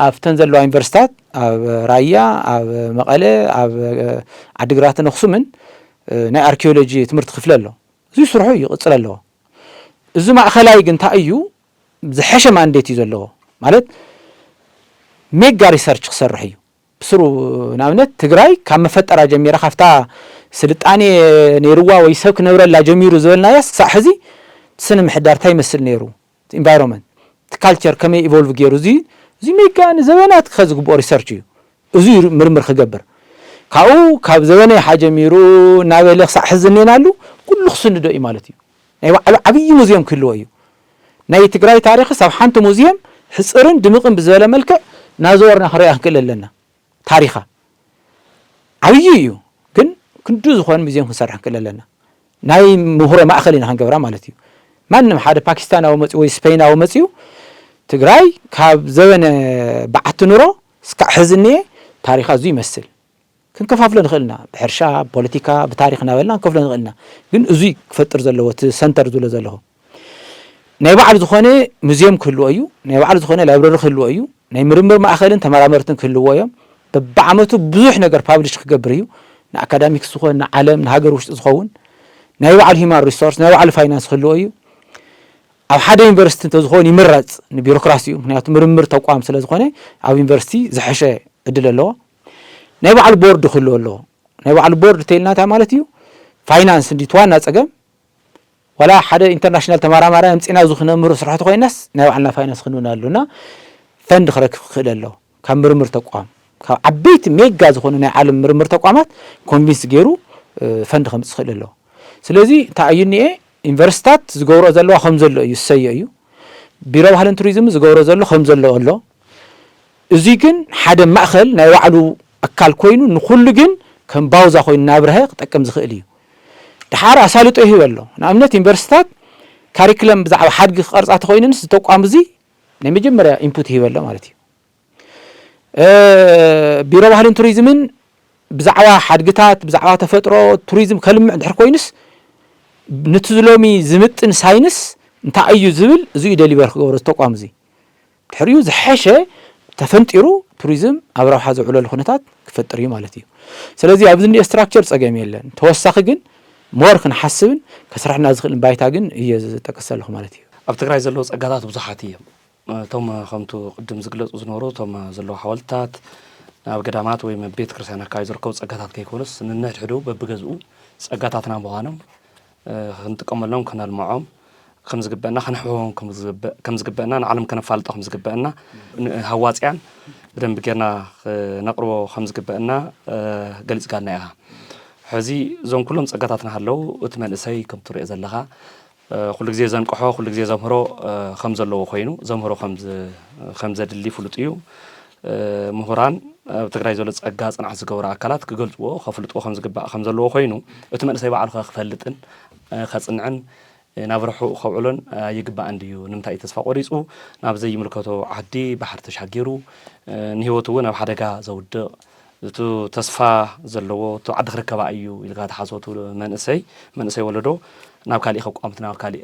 ኣብተን ዘለዋ ዩኒቨርሲታት ኣብ ራያ፣ ኣብ መቐለ፣ ኣብ ዓዲግራትን ኣኽሱምን ናይ ኣርኪኦሎጂ ትምህርቲ ክፍሊ ኣሎ። እዚ ስርሑ ይቕፅል ኣለዎ። እዚ ማእኸላይ ግን እንታይ እዩ ዝሐሸ ማንዴት እዩ ዘለዎ ማለት ሜጋ ሪሰርች ክሰርሕ እዩ ብስሩ። ንኣብነት ትግራይ ካብ መፈጠራ ጀሚራ ካብታ ስልጣኔ ነይርዋ ወይ ሰብ ክነብረላ ጀሚሩ ዝበልናያ ሳዕ ሕዚ ስነ ምሕዳር እንታይ ይመስል ነይሩ፣ ኢንቫይሮንመንት፣ ካልቸር ከመይ ኢቮልቭ ገይሩ እዚ እዚ ሜጋ ንዘበናት ክኸ ዝግብኦ ሪሰርች እዩ። እዚ ምርምር ክገብር ካብኡ ካብ ዘበነ ይሓ ጀሚሩ እናበለ ክሳዕ ሕዚ እኔናሉ ኩሉ ክስንዶ እዩ ማለት እዩ። ናይ ባዕሉ ዓብዪ ሙዚየም ክህልዎ እዩ። ናይ ትግራይ ታሪኽስ ኣብ ሓንቲ ሙዚየም ሕፅርን ድምቕን ብዝበለ መልክዕ እናዘወርና ክንሪኣ ክንክእል ኣለና። ታሪኻ ዓብዪ እዩ፣ ግን ክንዱ ዝኾን ሙዚየም ክንሰርሕ ክንክእል ኣለና። ናይ ምህሮ ማእኸል ኢና ክንገብራ ማለት እዩ። ማንም ሓደ ፓኪስታናዊ መፅኡ ወይ ስፔናዊ መፅኡ ትግራይ ካብ ዘበነ በዓቲ ኑሮ እስካዕ ሕዚ እኒኤ ታሪኻ እዙ ይመስል። ክንከፋፍሎ ንኽእል ኢና፣ ብሕርሻ፣ ብፖለቲካ፣ ብታሪኽ እናበልና ክንከፍሎ ንኽእል ኢና። ግን እዙይ ክፈጥር ዘለዎ እቲ ሰንተር ዝብሎ ዘለኹ ናይ ባዕሉ ዝኾነ ሙዚየም ክህልዎ እዩ፣ ናይ ባዕሉ ዝኾነ ላይብረሪ ክህልዎ እዩ፣ ናይ ምርምር ማእኸልን ተመራመርትን ክህልዎ እዮም። በብዓመቱ ብዙሕ ነገር ፓብሊሽ ክገብር እዩ፣ ንኣካዳሚክስ ዝኾን ንዓለም ንሃገር ውሽጢ ዝኸውን ናይ ባዕሉ ሂማን ሪሶርስ ናይ ባዕሉ ፋይናንስ ክህልዎ እዩ። ኣብ ሓደ ዩኒቨርሲቲ እንተዝኸውን ይምረፅ ንቢሮክራሲኡ፣ ምክንያቱ ምርምር ተቋም ስለ ዝኾነ ኣብ ዩኒቨርሲቲ ዝሐሸ ዕድል ኣለዎ። ናይ ባዕሉ ቦርድ ክህልዎ ኣለዎ። ናይ ባዕሉ ቦርድ ተይልና እንታይ ማለት እዩ? ፋይናንስ እንዲ እቲ ዋና ፀገም ዋላ ሓደ ኢንተርናሽናል ተመራማራይ ኣምፂና እዚ ክነምህሮ ስራሕቲ ኮይናስ ናይ ባዕልና ፋይናንስ ክንብና ኣለና። ፈንድ ክረክብ ክኽእል ኣሎ ካብ ምርምር ተቋም ካብ ዓበይቲ ሜጋ ዝኾኑ ናይ ዓለም ምርምር ተቋማት ኮንቪንስ ገይሩ ፈንድ ከምፅእ ክኽእል ኣሎ። ስለዚ እንታይ እዩ እኒኤ ዩኒቨርሲታት ዝገብሮ ዘለዋ ከም ዘሎ እዩ ዝሰዮ እዩ። ቢሮ ባህልን ቱሪዝም ዝገብሮ ዘሎ ከም ዘሎ ኣሎ። እዚ ግን ሓደ ማእኸል ናይ ባዕሉ ኣካል ኮይኑ ንኩሉ ግን ከም ባውዛ ኮይኑ እናብርሀ ክጠቅም ዝኽእል እዩ። ድሓር ኣሳልጦ ይህበ ኣሎ። ንኣብነት ዩኒቨርሲታት ካሪክለም ብዛዕባ ሓድጊ ክቐርፃ ተኮይነንስ ዝተቋም እዚ ናይ መጀመርያ ኢንፑት ይህበ ኣሎ ማለት እዩ። ቢሮ ባህልን ቱሪዝምን ብዛዕባ ሓድግታት ብዛዕባ ተፈጥሮ ቱሪዝም ከልምዕ ድሕር ኮይኑስ ንቲ ዝሎሚ ዝምጥን ሳይንስ እንታይ እዩ ዝብል እዚዩ ደሊቨር ክገብሮ ዝተቋም እዚ ድሕሪኡ ዝሐሸ ተፈንጢሩ ቱሪዝም ኣብ ረብሓ ዝውዕለሉ ኩነታት ክፈጥር እዩ ማለት እዩ። ስለዚ ኣብዚ እንዲኦ ስትራክቸር ፀገም የለን። ተወሳኺ ግን ሞር ክንሓስብን ከስርሕና ዝኽእልን ባይታ ግን እየ ዝጠቅስ ዘለኹ ማለት እዩ። ኣብ ትግራይ ዘለዉ ፀጋታት ብዙሓት እዮም። እቶም ከምቱ ቅድም ዝግለፁ ዝነበሩ እቶም ዘለዉ ሓወልትታት ኣብ ገዳማት ወይ ቤተ ክርስቲያን ኣካባቢ ዝርከቡ ፀጋታት ከይኮኑስ ንንሕድሕዱ በብገዝኡ ፀጋታትና ምዃኖም ክንጥቀመሎም ከነልምዖም ከምዝግበአና ከነሕብቦም ከምዝግበአና ንዓለም ከነፋልጦ ከምዝግበአና ንሃዋፅያን ብደንቢ ጌርና ክነቅርቦ ከምዝግበአና ገሊፅካልና ኢኻ። ሕዚ እዞም ኩሎም ፀጋታት ናሃለው እቲ መንእሰይ ከም ትሪኦ ዘለኻ ኩሉ ግዜ ዘንቅሖ ኩሉ ግዜ ዘምህሮ ከም ዘለዎ ኮይኑ ዘምህሮ ከም ዘድሊ ፍሉጥ እዩ። ምሁራን ኣብ ትግራይ ዘሎ ፀጋ ፅንዓት ዝገበሩ ኣካላት ክገልፅዎ ከፍልጥዎ ከም ዝግባእ ከም ዘለዎ ኮይኑ እቲ መንእሰይ ባዕሉ ከ ክፈልጥን ከፅንዕን ናብ ርሑቕ ከውዕሎን ኣይግባእን ድዩ? ንምንታይ እዩ ተስፋ ቆሪፁ ናብ ዘይምልከቶ ዓዲ ባሕሪ ተሻጊሩ ንህይወቱ እውን ኣብ ሓደጋ ዘውድቕ እቱ ተስፋ ዘለዎ እቱ ዓዲ ክርከባ እዩ ኢልካ ትሓስቦ ትብሎ መንእሰይ መንእሰይ ወለዶ ናብ ካሊእ ከቋምት ናብ ካሊእ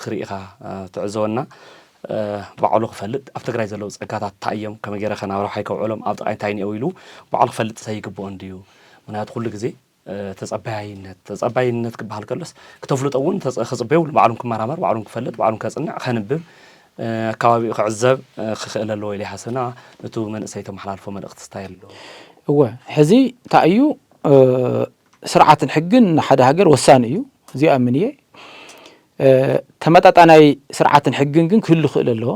ክርኢ ኢኻ ትዕዘወና። ባዕሉ ክፈልጥ፣ ኣብ ትግራይ ዘለዉ ጸጋታት እንታይ እዮም፣ ከመይ ገይረ ከ ናብ ረብሓይ ከውዕሎም፣ ኣብ ጥቓይ እንታይ እኒኦ ኢሉ ባዕሉ ክፈልጥ ዘይግብኦ እንድዩ? ምኽንያቱ ኩሉ ግዜ ተጸባያይነት ተጸባይነት ክበሃል ከሎስ፣ ክተፍልጦ እውን ክጽበ የብሉን። ባዕሉን ክመራመር፣ ባዕሉን ክፈልጥ፣ ባዕሉን ከጽንዕ፣ ከንብብ፣ ከባቢኡ ክዕዘብ ክኽእል ኣለዎ ኢለ ይሓስብና። ነቱ መንእሰይ ተመሓላልፎ መልእኽቲ ስታይ ኣሎ? እወ፣ ሕዚ እንታይ እዩ፣ ስርዓትን ሕግን ንሓደ ሃገር ወሳኒ እዩ። እዚኣ ምን እየ፣ ተመጣጣናይ ስርዓትን ሕግን ግን ክህሉ ክእል ኣለዎ።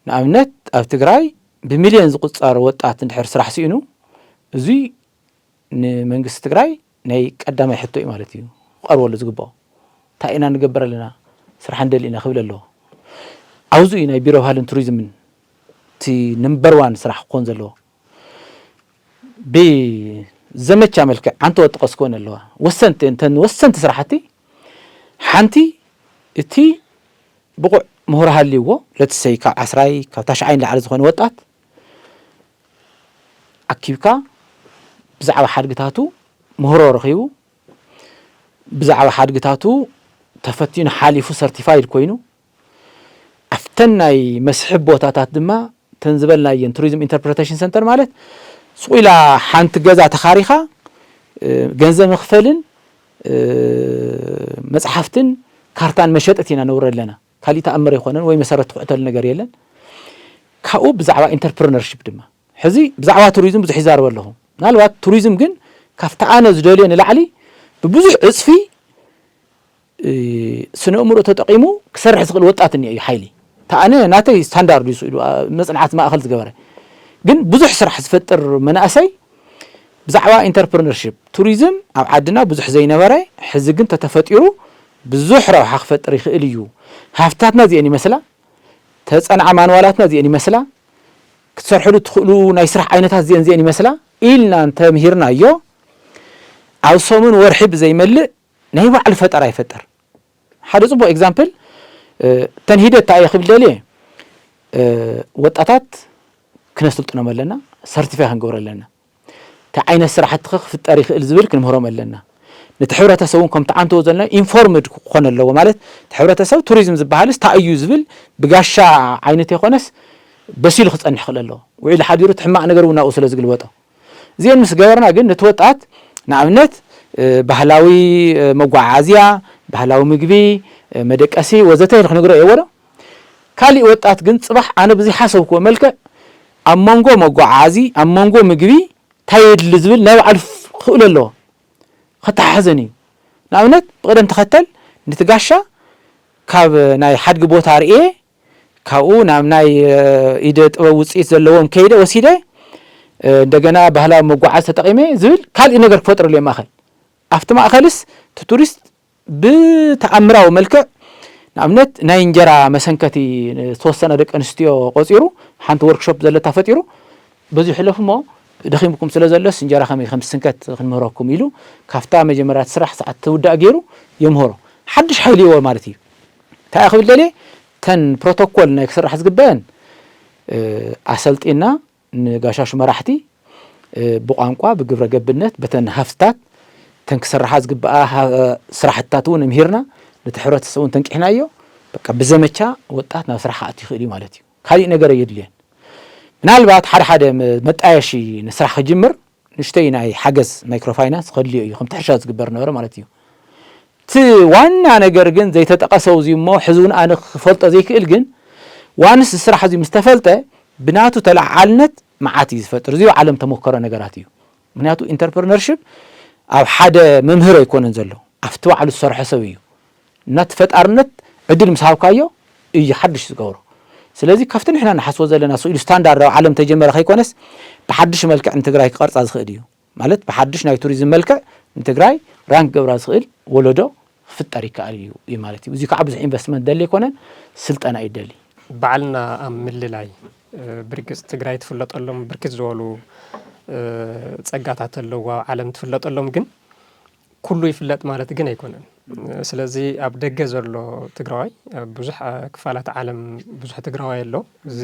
ንኣብነት ኣብ ትግራይ ብሚልዮን ዝቁጸር ወጣት እንድሕር ስራሕ ስኢኑ፣ እዙይ ንመንግስቲ ትግራይ ናይ ቀዳማይ ሕቶ እዩ ማለት እዩ። ክቐርበሉ ዝግባኦ እንታይ ኢና ንገብር ኣለና፣ ስራሕ እንደሊ ኢና ክብል ኣለዎ። ኣብዚ እዩ ናይ ቢሮ ባህልን ቱሪዝምን እቲ ነምበር ዋን ስራሕ ክኾን ዘለዎ። ብዘመቻ መልክዕ ኣንተ ወጥቐስ ክኾን ኣለዋ። ወሰንቲ እንተን ወሰንቲ ስራሕቲ ሓንቲ እቲ ብቑዕ ምሁር ሃልይዎ፣ ለትሰይ ካብ ዓስራይ ካብ ታሽዓይ ንላዕሊ ዝኾነ ወጣት ኣኪብካ ብዛዕባ ሓድግታቱ ምህሮ ረኺቡ፣ ብዛዕባ ሓድግታቱ ተፈቲኑ ሓሊፉ ሰርቲፋይድ ኮይኑ፣ ኣብተን ናይ መስሕብ ቦታታት ድማ ተን ዝበልናየን ቱሪዝም ኢንተርፕሬቴሽን ሰንተር ማለት ስቑኢላ ሓንቲ ገዛ ተኻሪኻ ገንዘብ መኽፈልን መፅሓፍትን ካርታን መሸጥት ኢና ነውረ ኣለና። ካሊእ ተኣምር ኣይኮነን ወይ መሰረት ትኩዕተል ነገር የለን። ካብኡ ብዛዕባ ኢንተርፕርነርሽፕ ድማ ሕዚ ብዛዕባ ቱሪዝም ብዙሕ ይዛረብ ኣለኹ። ምናልባት ቱሪዝም ግን ካብቲ ኣነ ዝደልዮ ንላዕሊ ብብዙሕ ዕፅፊ ስነ እምሮ ተጠቂሙ ክሰርሕ ዝኽእል ወጣት እኒኦ እዩ ሓይሊ። ተኣነ ናተይ ስታንዳርድ እዩ ስኢሉ መፅናዕቲ ማእኸል ዝገበረ። ግን ብዙሕ ስራሕ ዝፈጥር መናእሰይ ብዛዕባ ኢንተርፕርነርሽፕ ቱሪዝም ኣብ ዓድና ብዙሕ ዘይነበረ ሕዚ ግን ተተፈጢሩ ብዙሕ ረብሓ ክፈጥር ይኽእል እዩ። ሃፍትታትና እዚአን ይመስላ፣ ተፀንዓ ማንዋላትና እዚአን ይመስላ፣ ክትሰርሕሉ ትኽእሉ ናይ ስራሕ ዓይነታት እዚአን እዚአን ይመስላ ኢልና እንተምሂርናዮ ኣብ ሰሙን ወርሒ ብዘይመልእ ናይ ባዕሉ ፈጠራ ይፈጥር። ሓደ ፅቡቅ ኤግዛምፕል ተን ሂደት እንታይ እየ ክብል ደልየ፣ ወጣታት ክነስልጥኖም ኣለና፣ ሰርቲፋይ ክንገብሮ ኣለና። እንታይ ዓይነት ስራሕቲ ከ ክፍጠር ይኽእል ዝብል ክንምህሮም ኣለና። ነቲ ሕብረተሰብ እውን ከምቲ ዓንተዎ ዘለና ኢንፎርምድ ክኾን ኣለዎ። ማለት እቲ ሕብረተሰብ ቱሪዝም ዝበሃልስ እንታይ እዩ ዝብል ብጋሻ ዓይነት የኾነስ በሲሉ ክፀንሕ ክእል ኣለዎ። ውዒሉ ሓዲሩ እቲ ሕማቕ ነገር እውን ናብኡ ስለ ዝግልበጦ እዚአን ምስ ገበርና ግን ነቲ ወጣት ንኣብነት ባህላዊ መጓዓዝያ፣ ባህላዊ ምግቢ፣ መደቀሲ ወዘተ ኢሉ ክነግሮ እየ ወዶ። ካሊእ ወጣት ግን ፅባሕ ኣነ ብዝሓሰብክዎ መልክዕ ኣብ መንጎ መጓዓዚ ኣብ መንጎ ምግቢ እንታይ የድሊ ዝብል ናይ ባዕሉ ክእሎ ኣለዎ። ከተሓሕዘን እዩ። ንኣብነት ብቕደም ተኸተል ነቲ ጋሻ ካብ ናይ ሓድጊ ቦታ ርእየ ካብኡ ናብ ናይ ኢደ ጥበብ ውፅኢት ዘለዎም ከይደ ወሲደ እንደገና ባህላዊ መጓዓዝ ተጠቒመ ዝብል ካልእ ነገር ክፈጥረሉ እየ ማእኸል። ኣብቲ ማእኸልስ እቲ ቱሪስት ብተኣምራዊ መልክዕ ንኣብነት ናይ እንጀራ መሰንከቲ ዝተወሰነ ደቂ ኣንስትዮ ቆፂሩ ሓንቲ ወርክሾፕ ዘለታ ፈጢሩ በዚ ይሕለፍ እሞ ደኺምኩም ስለ ዘሎስ እንጀራ ከመይ ከም ትስንከት ክንምህረኩም ኢሉ ካብታ መጀመርያ ስራሕ ሰዓት ትውዳእ ገይሩ የምህሮ። ሓድሽ ሓይሊ ይዎ ማለት እዩ። እንታይ ክብል ደልየ ተን ፕሮቶኮል ናይ ክስራሕ ዝግበአን ኣሰልጢና ንጋሻሹ መራሕቲ ብቋንቋ ብግብረ ገብነት በተን ሃፍትታት ተን ክስርሓ ዝግበኣ ስራሕትታት እውን እምሂርና ነቲ ሕብረተሰብ እውን ተንቂሕናዮ። በቃ ብዘመቻ ወጣት ናብ ስራሕ ክኣቱ ይኽእል እዩ ማለት እዩ። ካሊእ ነገር ኣየድልዮን። ምናልባት ሓደ ሓደ መጣየሺ ንስራሕ ክጅምር ንእሽተይ ናይ ሓገዝ ማይክሮፋይናንስ ከድልዮ እዩ ከምቲ ሕርሻ ዝግበር ነበረ ማለት እዩ። እቲ ዋና ነገር ግን ዘይተጠቐሰው እዚ እሞ ሕዚ እውን ኣነ ክፈልጦ ዘይክእል ግን ዋንስ ስራሕ እዚ ምስ ተፈልጠ ብናቱ ተለዓዓልነት መዓት እዩ ዝፈጥር። እዚ ዓለም ተመከሮ ነገራት እዩ። ምክንያቱ ኢንተርፕርነርሽፕ ኣብ ሓደ መምህር ኣይኮነን ዘሎ፣ ኣብቲ ባዕሉ ዝሰርሖ ሰብ እዩ። እናቲ ፈጣርነት ዕድል ምስ ሃብካዮ እዩ ሓድሽ ዝገብሮ። ስለዚ ካብቲ ንሕና ንሓስቦ ዘለና ስኢሉ ስታንዳርድ ኣብ ዓለም ተጀመረ ከይኮነስ ብሓድሽ መልክዕ ንትግራይ ክቐርፃ ዝኽእል እዩ። ማለት ብሓድሽ ናይ ቱሪዝም መልክዕ ንትግራይ ራንክ ገብራ ዝኽእል ወለዶ ክፍጠር ይከኣል እዩ እዩ ማለት እዩ። እዚ ከዓ ብዙሕ ኢንቨስትመንት ደሊ ኣይኮነን፣ ስልጠና እዩ ደሊ። ባዕልና ኣብ ምልላይ ብርግፅ ትግራይ ትፍለጠሎም ብርክት ዝበሉ ፀጋታት ኣለዉ ኣብ ዓለም ትፍለጠሎም፣ ግን ኩሉ ይፍለጥ ማለት ግን ኣይኮነን። ስለዚ ኣብ ደገ ዘሎ ትግራዋይ ኣብ ብዙሕ ክፋላት ዓለም ብዙሕ ትግራዋይ ኣሎ። እዚ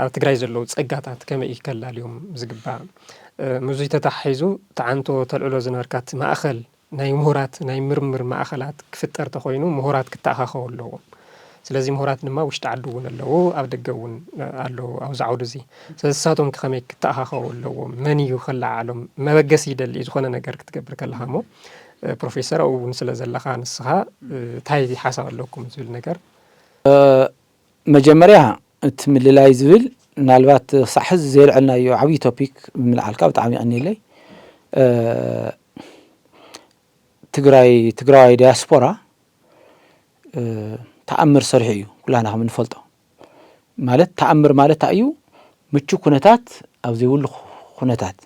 ኣብ ትግራይ ዘለዉ ፀጋታት ከመይ እዩ ከላልዮም ዝግባእ? ምስዚ ተተሓሒዙ ተዓንቶ ተልዕሎ ዝነበርካት ማእኸል ናይ ምሁራት ናይ ምርምር ማእኸላት ክፍጠር ተኾይኑ ምሁራት ክተኣኻኸቡ ኣለዎም። ስለዚ ምሁራት ድማ ውሽጢ ዓዲ እውን ኣለዉ፣ ኣብ ደገ እውን ኣለዉ ኣብዚ ዓውዲ እዚ። ስለዚ ንሳቶም ከ ከመይ ክተኣኻኸቡ ኣለዎም? መን እዩ ከለዓዕሎም? መበገሲ ይደሊ እዩ ዝኾነ ነገር ክትገብር ከለኻ እሞ፣ ፕሮፌሰር ኣብኡ እውን ስለ ዘለኻ ንስኻ እንታይ ሓሳብ ኣለኩም ዝብል ነገር? መጀመርያ እቲ ምልላይ ዝብል ምናልባት ክሳዕ ሕዚ ዘይልዕልናዮ ዓብዪ ቶፒክ ብምልዓልካ ብጣዕሚ የቐንየለይ። ትግራይ ትግራዋይ ዳያስፖራ ተኣምር ሰሪሑ እዩ ኩላና ከም እንፈልጦ። ማለት ተኣምር ማለት እንታይ እዩ? ምቹ ኩነታት ኣብ ዘይብሉ ኩነታት፣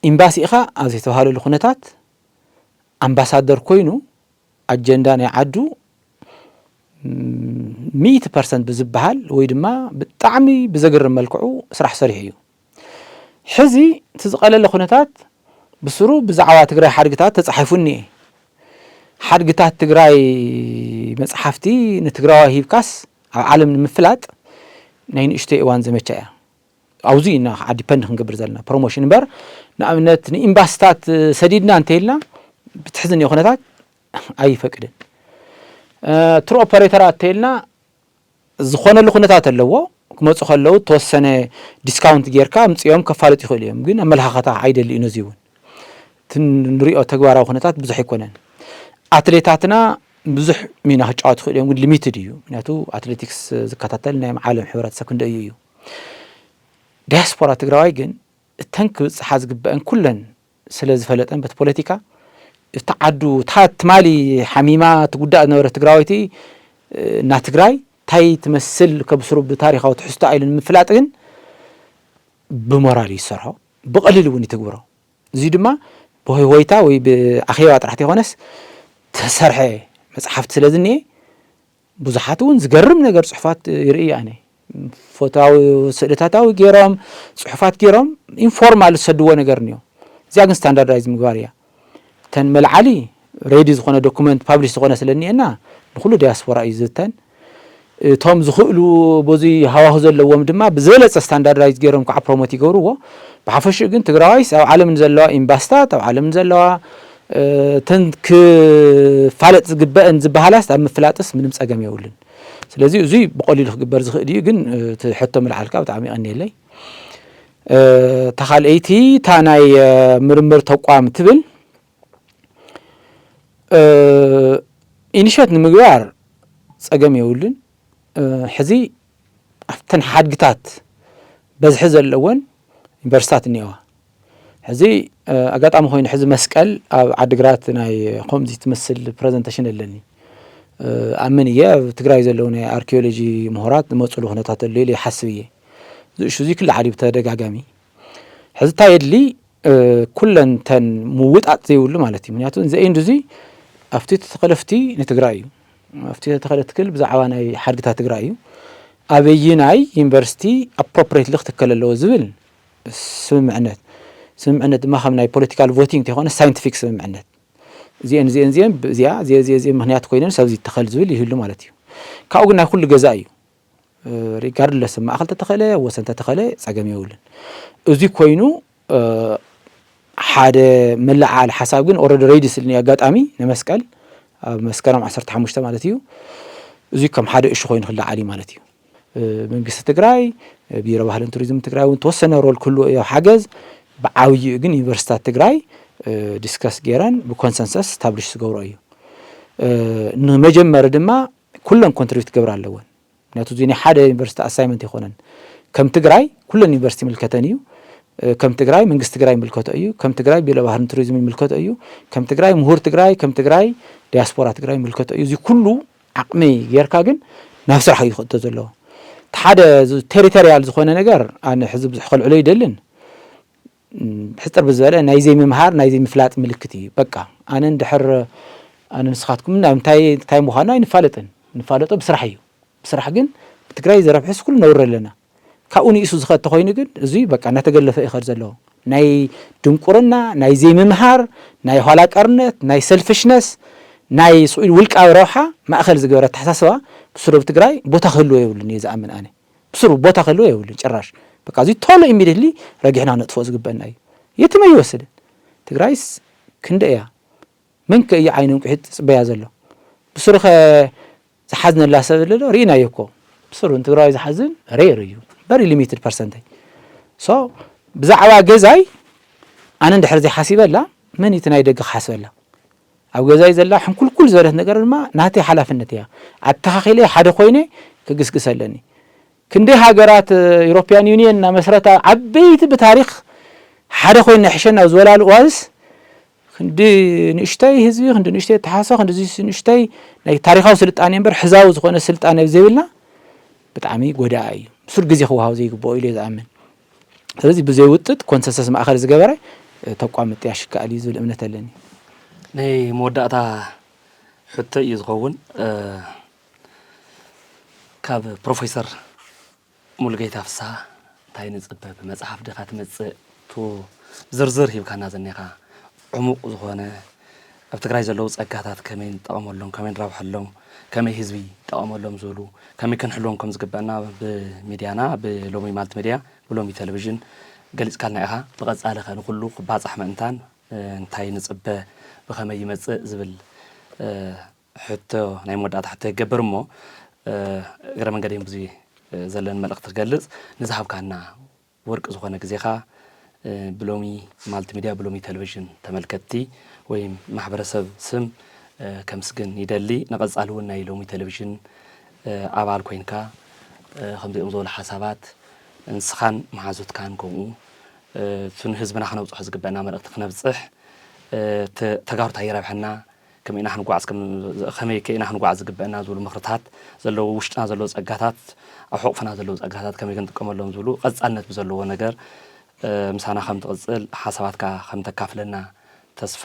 ኤምባሲ ኢኻ ኣብ ዘይተባህለሉ ኩነታት ኣምባሳደር ኮይኑ ኣጀንዳ ናይ ዓዱ ሚእቲ ፐርሰንት ብዝበሃል ወይ ድማ ብጣዕሚ ብዘግርም መልክዑ ስራሕ ሰሪሑ እዩ። ሕዚ እቲ ዝቐለለ ኩነታት ብስሩ ብዛዕባ ትግራይ ሓድግታት ተፃሒፉ እኒኤ። ሓድግታት ትግራይ መፅሓፍቲ ንትግራዋይ ሂብካስ ኣብ ዓለም ንምፍላጥ ናይ ንእሽተይ እዋን ዘመቻ እያ። ኣብዚ ኢና ከዓ ዲፐንድ ክንገብር ዘለና ፕሮሞሽን እምበር ንኣብነት ንኤምባስታት ሰዲድና እንተይልና ብትሕዝኒ ኩነታት ኣይፈቅድን። ቱር ኦፐሬተራት ተይልና ዝኾነሉ ኩነታት ኣለዎ። ክመፁ ከለዉ ተወሰነ ዲስካውንት ጌርካ ምፅኦም ከፋልጡ ይኽእሉ እዮም። ግን ኣመለኻኸታ ኣይደሊ እዩ። ነዚ እውን እቲ ንሪኦ ተግባራዊ ኩነታት ብዙሕ ኣይኮነን። ኣትሌታትና ብዙሕ ሚና ክጫወቱ ይኽእሉ እዮም፣ ግን ሊሚትድ እዩ። ምክንያቱ ኣትሌቲክስ ዝከታተል ናይ ዓለም ሕብረተሰብ ክንደዩ እዩ። ዲያስፖራ ትግራዋይ ግን እተን ክብፅሓ ዝግበአን ኩለን ስለ ዝፈለጠን በቲ ፖለቲካ እቲ ዓዱ እታ ትማሊ ሓሚማ ትጉዳእ ዝነበረ ትግራወይቲ እና ትግራይ እንታይ ትመስል ከብስሩ ብታሪኻዊ ትሕዝቶ ኢሉ ንምፍላጥ ግን ብሞራል እዩ ዝሰርሖ፣ ብቐሊል እውን ይትግብሮ። እዚ ድማ ብሆይሆይታ ወይ ብኣኼባ ጥራሕ ተይኮነስ ተሰርሐ መፅሓፍቲ ስለ ዝኒኤ ብዙሓት እውን ዝገርም ነገር ፅሑፋት ይርኢ ኣነ። ፎቶዊ ስእልታታዊ ገይሮም ፅሑፋት ገይሮም ኢንፎርማል ዝሰድዎ ነገር እኒኦ። እዚኣ ግን ስታንዳርዳይዝ ምግባር እያ። እተን መልዓሊ ሬዲ ዝኾነ ዶኩመንት ፓብሊሽ ዝኾነ ስለ እኒኤና ንኩሉ ዲያስፖራ እዩ ዝተን። እቶም ዝኽእሉ በዚ ሃዋሁ ዘለዎም ድማ ብዝበለፀ ስታንዳርዳይዝ ገይሮም ከዓ ፕሮሞት ይገብርዎ። ብሓፈሽኡ ግን ትግራዋይስ ኣብ ዓለም ንዘለዋ ኤምባስታት ኣብ ዓለም ንዘለዋ እተን ክፋለጥ ዝግበአን ዝበሃላስ ኣብ ምፍላጥስ ምንም ፀገም የብሉን። ስለዚ እዙይ ብቐሊሉ ክግበር ዝኽእል እዩ። ግን እቲ ሕቶ ምልዓልካ ብጣዕሚ ይቐንየለይ። እታ ካልኣይቲ እታ ናይ ምርምር ተቋም ትብል ኢኒሸት ንምግባር ፀገም የብሉን። ሕዚ ኣብተን ሓድግታት በዝሒ ዘለወን ዩኒቨርሲታት እኒኦዋ። ሕዚ ኣጋጣሚ ኮይኑ ሕዚ መስቀል ኣብ ዓድግራት ናይ ከምዚ ትመስል ፕረዘንቴሽን ኣለኒ። ኣምን እየ ኣብ ትግራይ ዘለዉ ናይ ኣርኪኦሎጂ ምሁራት ዝመፅሉ ኩነታት ኣሎ ኢለ ይሓስብ እየ። እዚ እሹ እዚ ክልዓል እዩ ብተደጋጋሚ። ሕዚ እንታይ የድሊ? ኩለን ተን ምውጣጥ ዘይብሉ ማለት እዩ። ምክንያቱ እዚ ኤንድ እዚ ኣብቲ ተተኸለ ፍቲ ንትግራይ እዩ። ኣብቲ ተተኸለ ትክል ብዛዕባ ናይ ሓድግታት ትግራይ እዩ። ኣበይናይ ዩኒቨርሲቲ ኣፕሮፕሬትሊ ክትከል ኣለዎ ዝብል ስምምዕነት። ስምምዕነት ድማ ከም ናይ ፖለቲካል ቮቲንግ እንተይኮነ ሳይንቲፊክ ስምምዕነት። እዚአን እዚአን እዚአን እዚኣ እዚአ እዚአ እዚአ ምክንያት ኮይነን ሰብዚ ይተኸል ዝብል ይህሉ ማለት እዩ። ካብኡ ግን ናይ ኩሉ ገዛ እዩ። ሪጋርድለስ ማእኸል ተተኸለ ወሰን ተተኸለ ፀገም የብሉን። እዚ ኮይኑ ሓደ መለዓል ሓሳብ ግን ኦረዲ ሬዲ ስልኒ ኣጋጣሚ ንመስቀል ኣብ መስከረም ዓሰርተ ሓሙሽተ ማለት እዩ። እዚ ከም ሓደ እሹ ኮይኑ ክለዓል እዩ ማለት እዩ። መንግስቲ ትግራይ፣ ቢሮ ባህልን ቱሪዝም ትግራይ እውን ተወሰነ ሮል ክህልዎ እዮ ሓገዝ። ብዓብይኡ ግን ዩኒቨርሲታት ትግራይ ዲስከስ ገይረን ብኮንሰንሰስ ስታብሊሽ ዝገብሮ እዩ። ንመጀመሪ ድማ ኩለን ኮንትሪቢዩት ክገብራ ኣለወን። ምክንያቱ እዚ ናይ ሓደ ዩኒቨርሲቲ ኣሳይመንት ኣይኮነን። ከም ትግራይ ኩለን ዩኒቨርሲቲ ይምልከተን እዩ። ከም ትግራይ መንግስቲ ትግራይ ይምልከቶ እዩ። ከም ትግራይ ቢሮ ባህልን ቱሪዝም ይምልከቶ እዩ። ከም ትግራይ ምሁር ትግራይ፣ ከም ትግራይ ዲያስፖራ ትግራይ ይምልከቶ እዩ። እዚ ኩሉ ዓቕሚ ጌርካ ግን ናብ ስራሕ እዩ ክእቶ ዘለዎ። እቲ ሓደ ቴሪቶሪያል ዝኾነ ነገር ኣነ ሕዚ ብዙሕ ከልዕሎ ይደልን። ሕፅር ብዝበለ ናይ ዘይምምሃር ናይ ዘይምፍላጥ ምልክት እዩ። በቃ ኣነ እንድሕር ኣነ ንስኻትኩም ናብ እንታይ እንታይ ምዃኑ ኣይንፋለጥን። ንፋለጦ ብስራሕ እዩ። ብስራሕ ግን ብትግራይ ዘረብሕስ ኩሉ ነውሪ ኣለና። ካብኡ ንኢሱ ዝኸድ ተኾይኑ ግን እዙይ በቃ እናተገለፈ ይኸድ ዘለዎ። ናይ ድንቁርና፣ ናይ ዘይምምሃር፣ ናይ ኋላ ቀርነት፣ ናይ ሰልፊሽነስ፣ ናይ ስዑድ ውልቃዊ ረብሓ ማእኸል ዝገበረ ኣተሓሳስባ ብስሩ ኣብ ትግራይ ቦታ ክህልዎ የብሉን እየ ዝኣምን ኣነ። ብስሩ ቦታ ክህልዎ የብሉን ጭራሽ። በቃ እዙይ ቶሎ ኢሚዲየትሊ ረጊሕና ነጥፍኦ ዝግበአና እዩ። የትም ኣይወስድን። ትግራይስ ክንደ እያ? መን ከ እዩ ዓይኑ እንቁሒት ዝፅበያ ዘሎ? ብስሩ ኸ ዝሓዝነላ ሰብ ኣሎ ዶ? ርኢናዮ እኮ። ብስሩ ንትግራዋይ ዝሓዝን ሬር እዩ። Very limited percentage። So ብዛዕባ ገዛይ ኣነ እንድሕር ዘይሓሲበላ መን እቲ ናይ ደገ ክሓስበላ? ኣብ ገዛይ ዘላ ሕንኩልኩል ዝበለት ነገር ድማ ናተይ ሓላፍነት እያ። ኣተኻኺለ ሓደ ኮይነ ክግስግስ ኣለኒ። ክንደይ ሃገራት ዩሮፒያን ዩኒየን እናመስረታ ዓበይቲ ብታሪክ ሓደ ኮይነ ሕሸና ዝበላሉ እዋንስ ክንዲ ንእሽተይ ህዝቢ ክንዲ ንእሽተይ ተሓሶ ክንዲ ንእሽተይ ናይ ታሪካዊ ስልጣኔ እምበር ሕዛዊ ዝኾነ ስልጣኔ ዘይብልና ብጣዕሚ ጎዳኢ እዩ። ብሱር ግዜ ክወሃብ ዘይግብኦ ኢሉ እየ ዝኣምን። ስለዚ ብዘይ ውጥጥ ኮንሰንሰስ ማእኸል ዝገበረ ተቋም ምጥያሽ ይከኣል እዩ ዝብል እምነት ኣለኒ። ናይ መወዳእታ ሕቶ እዩ ዝኸውን። ካብ ፕሮፌሰር ሙሉጌታ ፍስሃ እንታይ ንፅበ? ብመፅሓፍ ዲኻ ትመፅእ? ቱ ዝርዝር ሂብካና ዘኔኻ ዕሙቕ ዝኾነ ኣብ ትግራይ ዘለዉ ፀጋታት ከመይ ንጠቐመሎም፣ ከመይ ንራብሐሎም፣ ከመይ ህዝቢ ይጠቐመሎም ዝብሉ ከመይ ክንሕልዎም ከም ዝግበአና ብሚድያና ብሎሚ ማልቲ ሚድያ ብሎሚ ቴሌቪዥን ገሊፅካልና ኢኻ። ብቐፃሊ ከ ንኩሉ ክባፃሕ ምእንታን እንታይ ንፅበ ብኸመይ ይመፅእ ዝብል ሕቶ ናይ መወዳእታ ሕቶ ይገብር እሞ እግረ መንገደይ ብዙ ዘለኒ መልእኽቲ ክገልፅ ንዝሃብካና ወርቂ ዝኾነ ግዜኻ ብሎሚ ማልቲ ሚድያ ብሎሚ ቴሌቪዥን ተመልከትቲ ወይ ማሕበረሰብ ስም ከምስግን ይደሊ። ንቐፃሊ እውን ናይ ሎሚ ቴሌቪዥን ኣባል ኮይንካ ከምዚኦም ዝበሉ ሓሳባት ንስኻን መሓዙትካን ከምኡ እቲ ንህዝብና ክነብፅሖ ዝግበአና መልእኽቲ ክነብፅሕ ተጋሩት ኣይረብሐና ከመይ ኢና ክንጓዓዝ ዝግበአና ዝብሉ ምኽርታት ዘለዉ ውሽጥና ዘለዉ ፀጋታት ኣብ ሕቑፍና ዘለዉ ፀጋታት ከመይ ክንጥቀመሎም ዝብሉ ቀፃልነት ብዘለዎ ነገር ምሳና ከም ትቕፅል ሓሳባትካ ከም ተካፍለና ተስፋ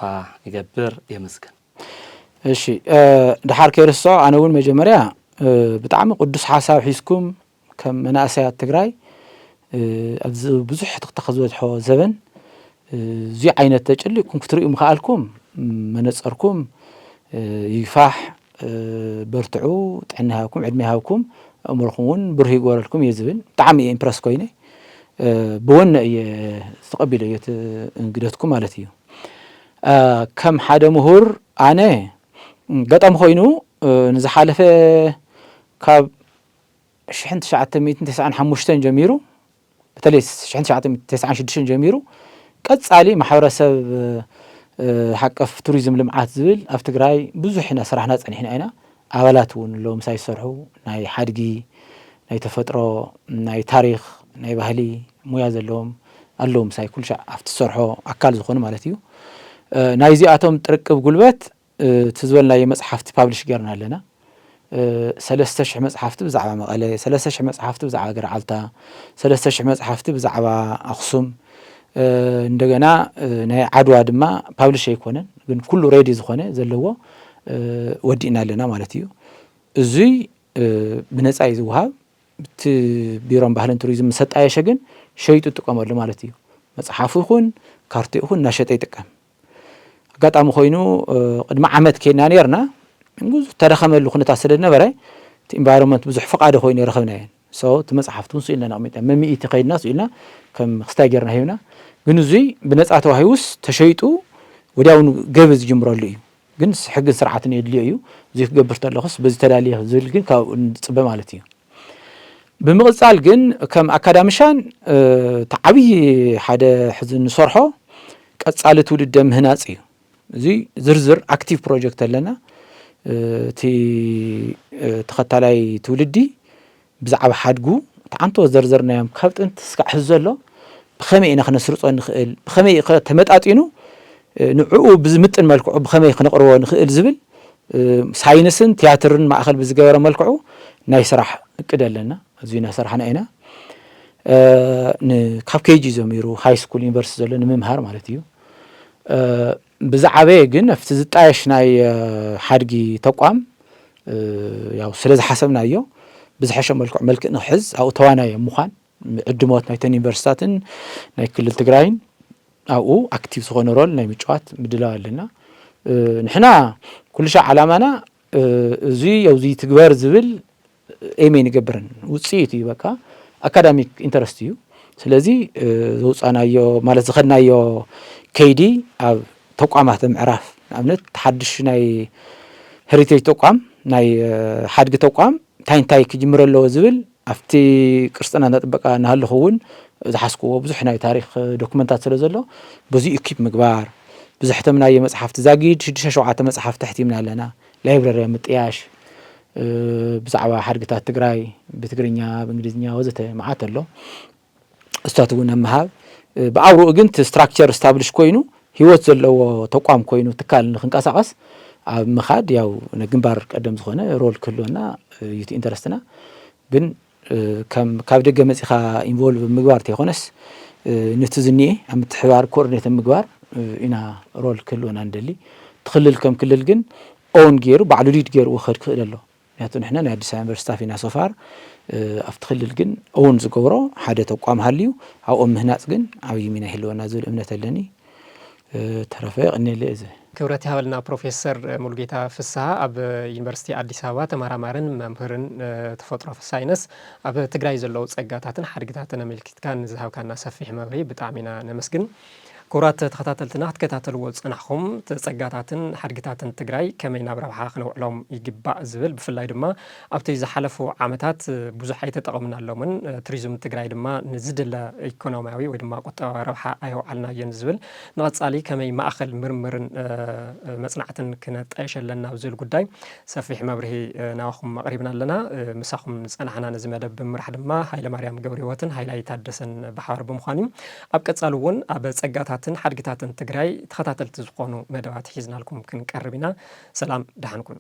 ይገብር። የመስግን። እሺ ድሓር ከይርስዖ ኣነ እውን መጀመርያ ብጣዕሚ ቅዱስ ሓሳብ ሒዝኩም ከም መናእሰያት ትግራይ ኣብዚ ብዙሕ ትኽተኸ ዝበዝሖ ዘበን እዚ ዓይነት ተጨሊቕኩም ክትርእዩ ምኽኣልኩም መነፀርኩም ይግፋሕ። በርትዑ፣ ጥዕና ይሃብኩም፣ ዕድመ ይሃብኩም፣ ኣእምሮኹም እውን ብሩህ ይግበረልኩም እየ ዝብል። ብጣዕሚ እየ ኢምፕረስ ኮይነ። ብወነ እየ ተቐቢለዮ እቲ እንግደትኩም ማለት እዩ። ከም ሓደ ምሁር ኣነ ገጠም ኮይኑ ንዝሓለፈ ካብ ሽሕን ትሽዓተ ሚእትን ተስዓን ሓሙሽተን ጀሚሩ በተለይ ሽሕን ትሽዓተ ሚእትን ተስዓን ሽዱሽተን ጀሚሩ ቀፃሊ ማሕበረሰብ ሓቀፍ ቱሪዝም ልምዓት ዝብል ኣብ ትግራይ ብዙሕ ኢና ስራሕና ፀኒሕና ኢና። ኣባላት እውን ኣለዉ ምሳይ ዝሰርሑ ናይ ሓድጊ ናይ ተፈጥሮ ናይ ታሪክ ናይ ባህሊ ሙያ ዘለዎም ኣለዉ ምሳይ ኩሉ ሻዕ ኣብቲ ዝሰርሖ ኣካል ዝኾኑ ማለት እዩ። ናይዚኣቶም ጥርቅብ ጉልበት እቲ ዝበልናዮ መፅሓፍቲ ፓብሊሽ ጌርና ኣለና። ሰለስተ ሽሕ መፅሓፍቲ ብዛዕባ መቐለ፣ ሰለስተ ሽሕ መፅሓፍቲ ብዛዕባ ገርዓልታ፣ ሰለስተ ሽሕ መፅሓፍቲ ብዛዕባ ኣኽሱም፣ እንደገና ናይ ዓድዋ ድማ ፓብሊሽ ኣይኮነን ግን ኩሉ ሬዲ ዝኾነ ዘለዎ ወዲእና ኣለና ማለት እዩ። እዙይ ብነፃ እዩ ዝወሃብ። እቲ ቢሮን ባህልን ቱሪዝም ምስ ኣጣየሸ ግን ሸይጡ ይጥቀመሉ ማለት እዩ። መፅሓፉ ይኹን ካርቱ ይኹን እናሸጠ ይጥቀም። ኣጋጣሚ ኮይኑ ቅድሚ ዓመት ከይድና ነርና ብዙ ተደኸመሉ ኩነታት ስለ ዝነበረ እቲ ኢንቫይሮንመንት ብዙሕ ፍቓደ ኮይኑ ረኸብናየን። So እቲ መፅሓፍቲ እውን ስኢልና ነቕሚጠ መሚኢቲ ከይድና ስኢልና ከም ክስታይ ጌርና ሂብና። ግን እዙይ ብነፃ ተዋሂቡስ ተሸይጡ ወዲያውኑ ገቢ ዝጅምረሉ እዩ። ግን ሕግን ስርዓትን የድልዮ እዩ። እዙይ ክገብር ተለኹስ በዚ ተዳልየ ዝብል ግን ካብኡ ንፅበ ማለት እዩ። ብምቕፃል ግን ከም ኣካዳሚሻን እቲ ዓብዪ ሓደ ሕዚ ንሰርሖ ቀፃሊ ትውልደ ምህናፅ እዩ። እዚ ዝርዝር ኣክቲቭ ፕሮጀክት ኣለና። እቲ ተኸታላይ ትውልዲ ብዛዕባ ሓድጉ እቲ ዓንቶ ዘርዘርናዮም ካብ ጥንቲ ስካዕ ሕዚ ዘሎ ብኸመይ ኢና ክነስርፆ ንኽእል ብኸመይ ተመጣጢኑ ንዕኡ ብዝምጥን መልክዑ ብኸመይ ክነቕርቦ ንኽእል ዝብል ሳይንስን ቲያትርን ማእኸል ብዝገበረ መልክዑ ናይ ስራሕ እቅድ ኣለና። እዚ እናሰራሕና ኢና። ካብ ኬጂ ጀሚሩ ሃይ ስኩል ዩኒቨርሲቲ ዘሎ ንምምሃር ማለት እዩ። ብዝዓበየ ግን ኣብቲ ዝጣየሽ ናይ ሓድጊ ተቋም ያው ስለ ዝሓሰብናዮ ብዝሐሸ መልክዑ መልክዕ ንክሕዝ ኣብኡ ተዋናይ ምዃን ዕድሞት ናይተን ዩኒቨርሲታትን ናይ ክልል ትግራይን ኣብኡ ኣክቲቭ ዝኾነ ሮል ናይ ምጭዋት ምድላው ኣለና። ንሕና ኩሉ ሻዕ ዓላማና እዚ ኣብዚ ትግበር ዝብል ኤም ኣይንገብርን ውፅኢት እዩ በቃ ኣካዳሚክ ኢንተረስት እዩ። ስለዚ ዘውፃናዮ ማለት ዝኸድናዮ ከይዲ ኣብ ተቋማት ምዕራፍ ንኣብነት ሓድሽ ናይ ሄሪቴጅ ተቋም ናይ ሓድጊ ተቋም እንታይ እንታይ ክጅምር ኣለዎ ዝብል ኣብቲ ቅርስና እናጠበቃ እናሃለኹ እውን ዝሓዝክዎ ብዙሕ ናይ ታሪክ ዶክመንታት ስለ ዘሎ፣ በዚ ኢኪፕ ምግባር፣ ብዙሕ ሕተምናዮ መፅሓፍቲ ዛጊድ ሽዱሽተ ሸውዓተ መፅሓፍቲ ኣሕቲምና ኣለና። ላይብረሪ ምጥያሽ፣ ብዛዕባ ሓድግታት ትግራይ ብትግርኛ፣ ብእንግሊዝኛ ወዘተ መዓት ኣሎ። እሱታት እውን ኣብ ምሃብ፣ ብኣብርኡ ግን እቲ ስትራክቸር ስታብሊሽ ኮይኑ ህይወት ዘለዎ ተቋም ኮይኑ ትካል ንክንቀሳቀስ ኣብ ምኻድ፣ ያው ግንባር ቀደም ዝኾነ ሮል ክህልወና እዩ እቲ ኢንተረስትና። ግን ከም ካብ ደገ መፂኻ ኢንቮልቭ ምግባር ተይኮነስ፣ ነቲ ዝኒኤ ኣብ ምትሕባር ኮኦርዲኔት ምግባር ኢና ሮል ክህልወና ንደሊ። እቲ ክልል ከም ክልል ግን ኦን ገይሩ ባዕሉ ሊድ ገይሩ ክኸድ ክኽእል ኣሎ። ምክንያቱ ንሕና ናይ ኣዲስ ኣበባ ዩኒቨርሲቲ ስታፍ ኢና ሶፋር። ኣብቲ ክልል ግን ኦን ዝገብሮ ሓደ ተቋም ሃልዩ ኣብኦም ምህናፅ ግን ዓብዪ ሚና ይህልወና ዝብል እምነት ኣለኒ። ተረፈ የቐንየለይ እዚ። ክብረት ይሃበልና ፕሮፌሰር ሙሉጌታ ፍስሃ፣ ኣብ ዩኒቨርሲቲ ኣዲስ ኣበባ ተመራማርን መምህርን ተፈጥሮ ሳይንስ፣ ኣብ ትግራይ ዘለዉ ጸጋታትን ሓድግታትን ኣመልኪትካ ንዝሃብካና ሰፊሕ መብርሂ ብጣዕሚ ኢና ነመስግን። ክቡራት ተኸታተልትና ክትከታተልዎ ዝጸናሕኩም ጸጋታትን ሓድግታትን ትግራይ ከመይ ናብ ረብሓ ክነውዕሎም ይግባእ ዝብል፣ ብፍላይ ድማ ኣብቲ ዝሓለፉ ዓመታት ብዙሕ ኣይተጠቐምናሎምን፣ ቱሪዝም ትግራይ ድማ ንዝድለ ኢኮኖሚያዊ ወይ ድማ ቁጠባዊ ረብሓ ኣየውዓልናዮን ዝብል፣ ንቐጻሊ ከመይ ማእኸል ምርምርን መጽናዕትን ክነጣየሽ ኣለና ኣብ ዝብል ጉዳይ ሰፊሕ መብርሂ ናባኹም ኣቕሪብና ኣለና። ምሳኹም ዝጸናሕና ነዚ መደብ ብምምራሕ ድማ ሃይለማርያም ገብረህይወትን ሃይላይ ታደሰን ብሓባር ብምዃን እዩ። ኣብ ቀጻሊ እውን ኣብ ጸጋታትን ሓድግታትን ትግራይ ተኸታተልቲ ዝኾኑ መደባት ሒዝናልኩም ክንቀርብ ኢና። ሰላም፣ ደሓን ኩኑ።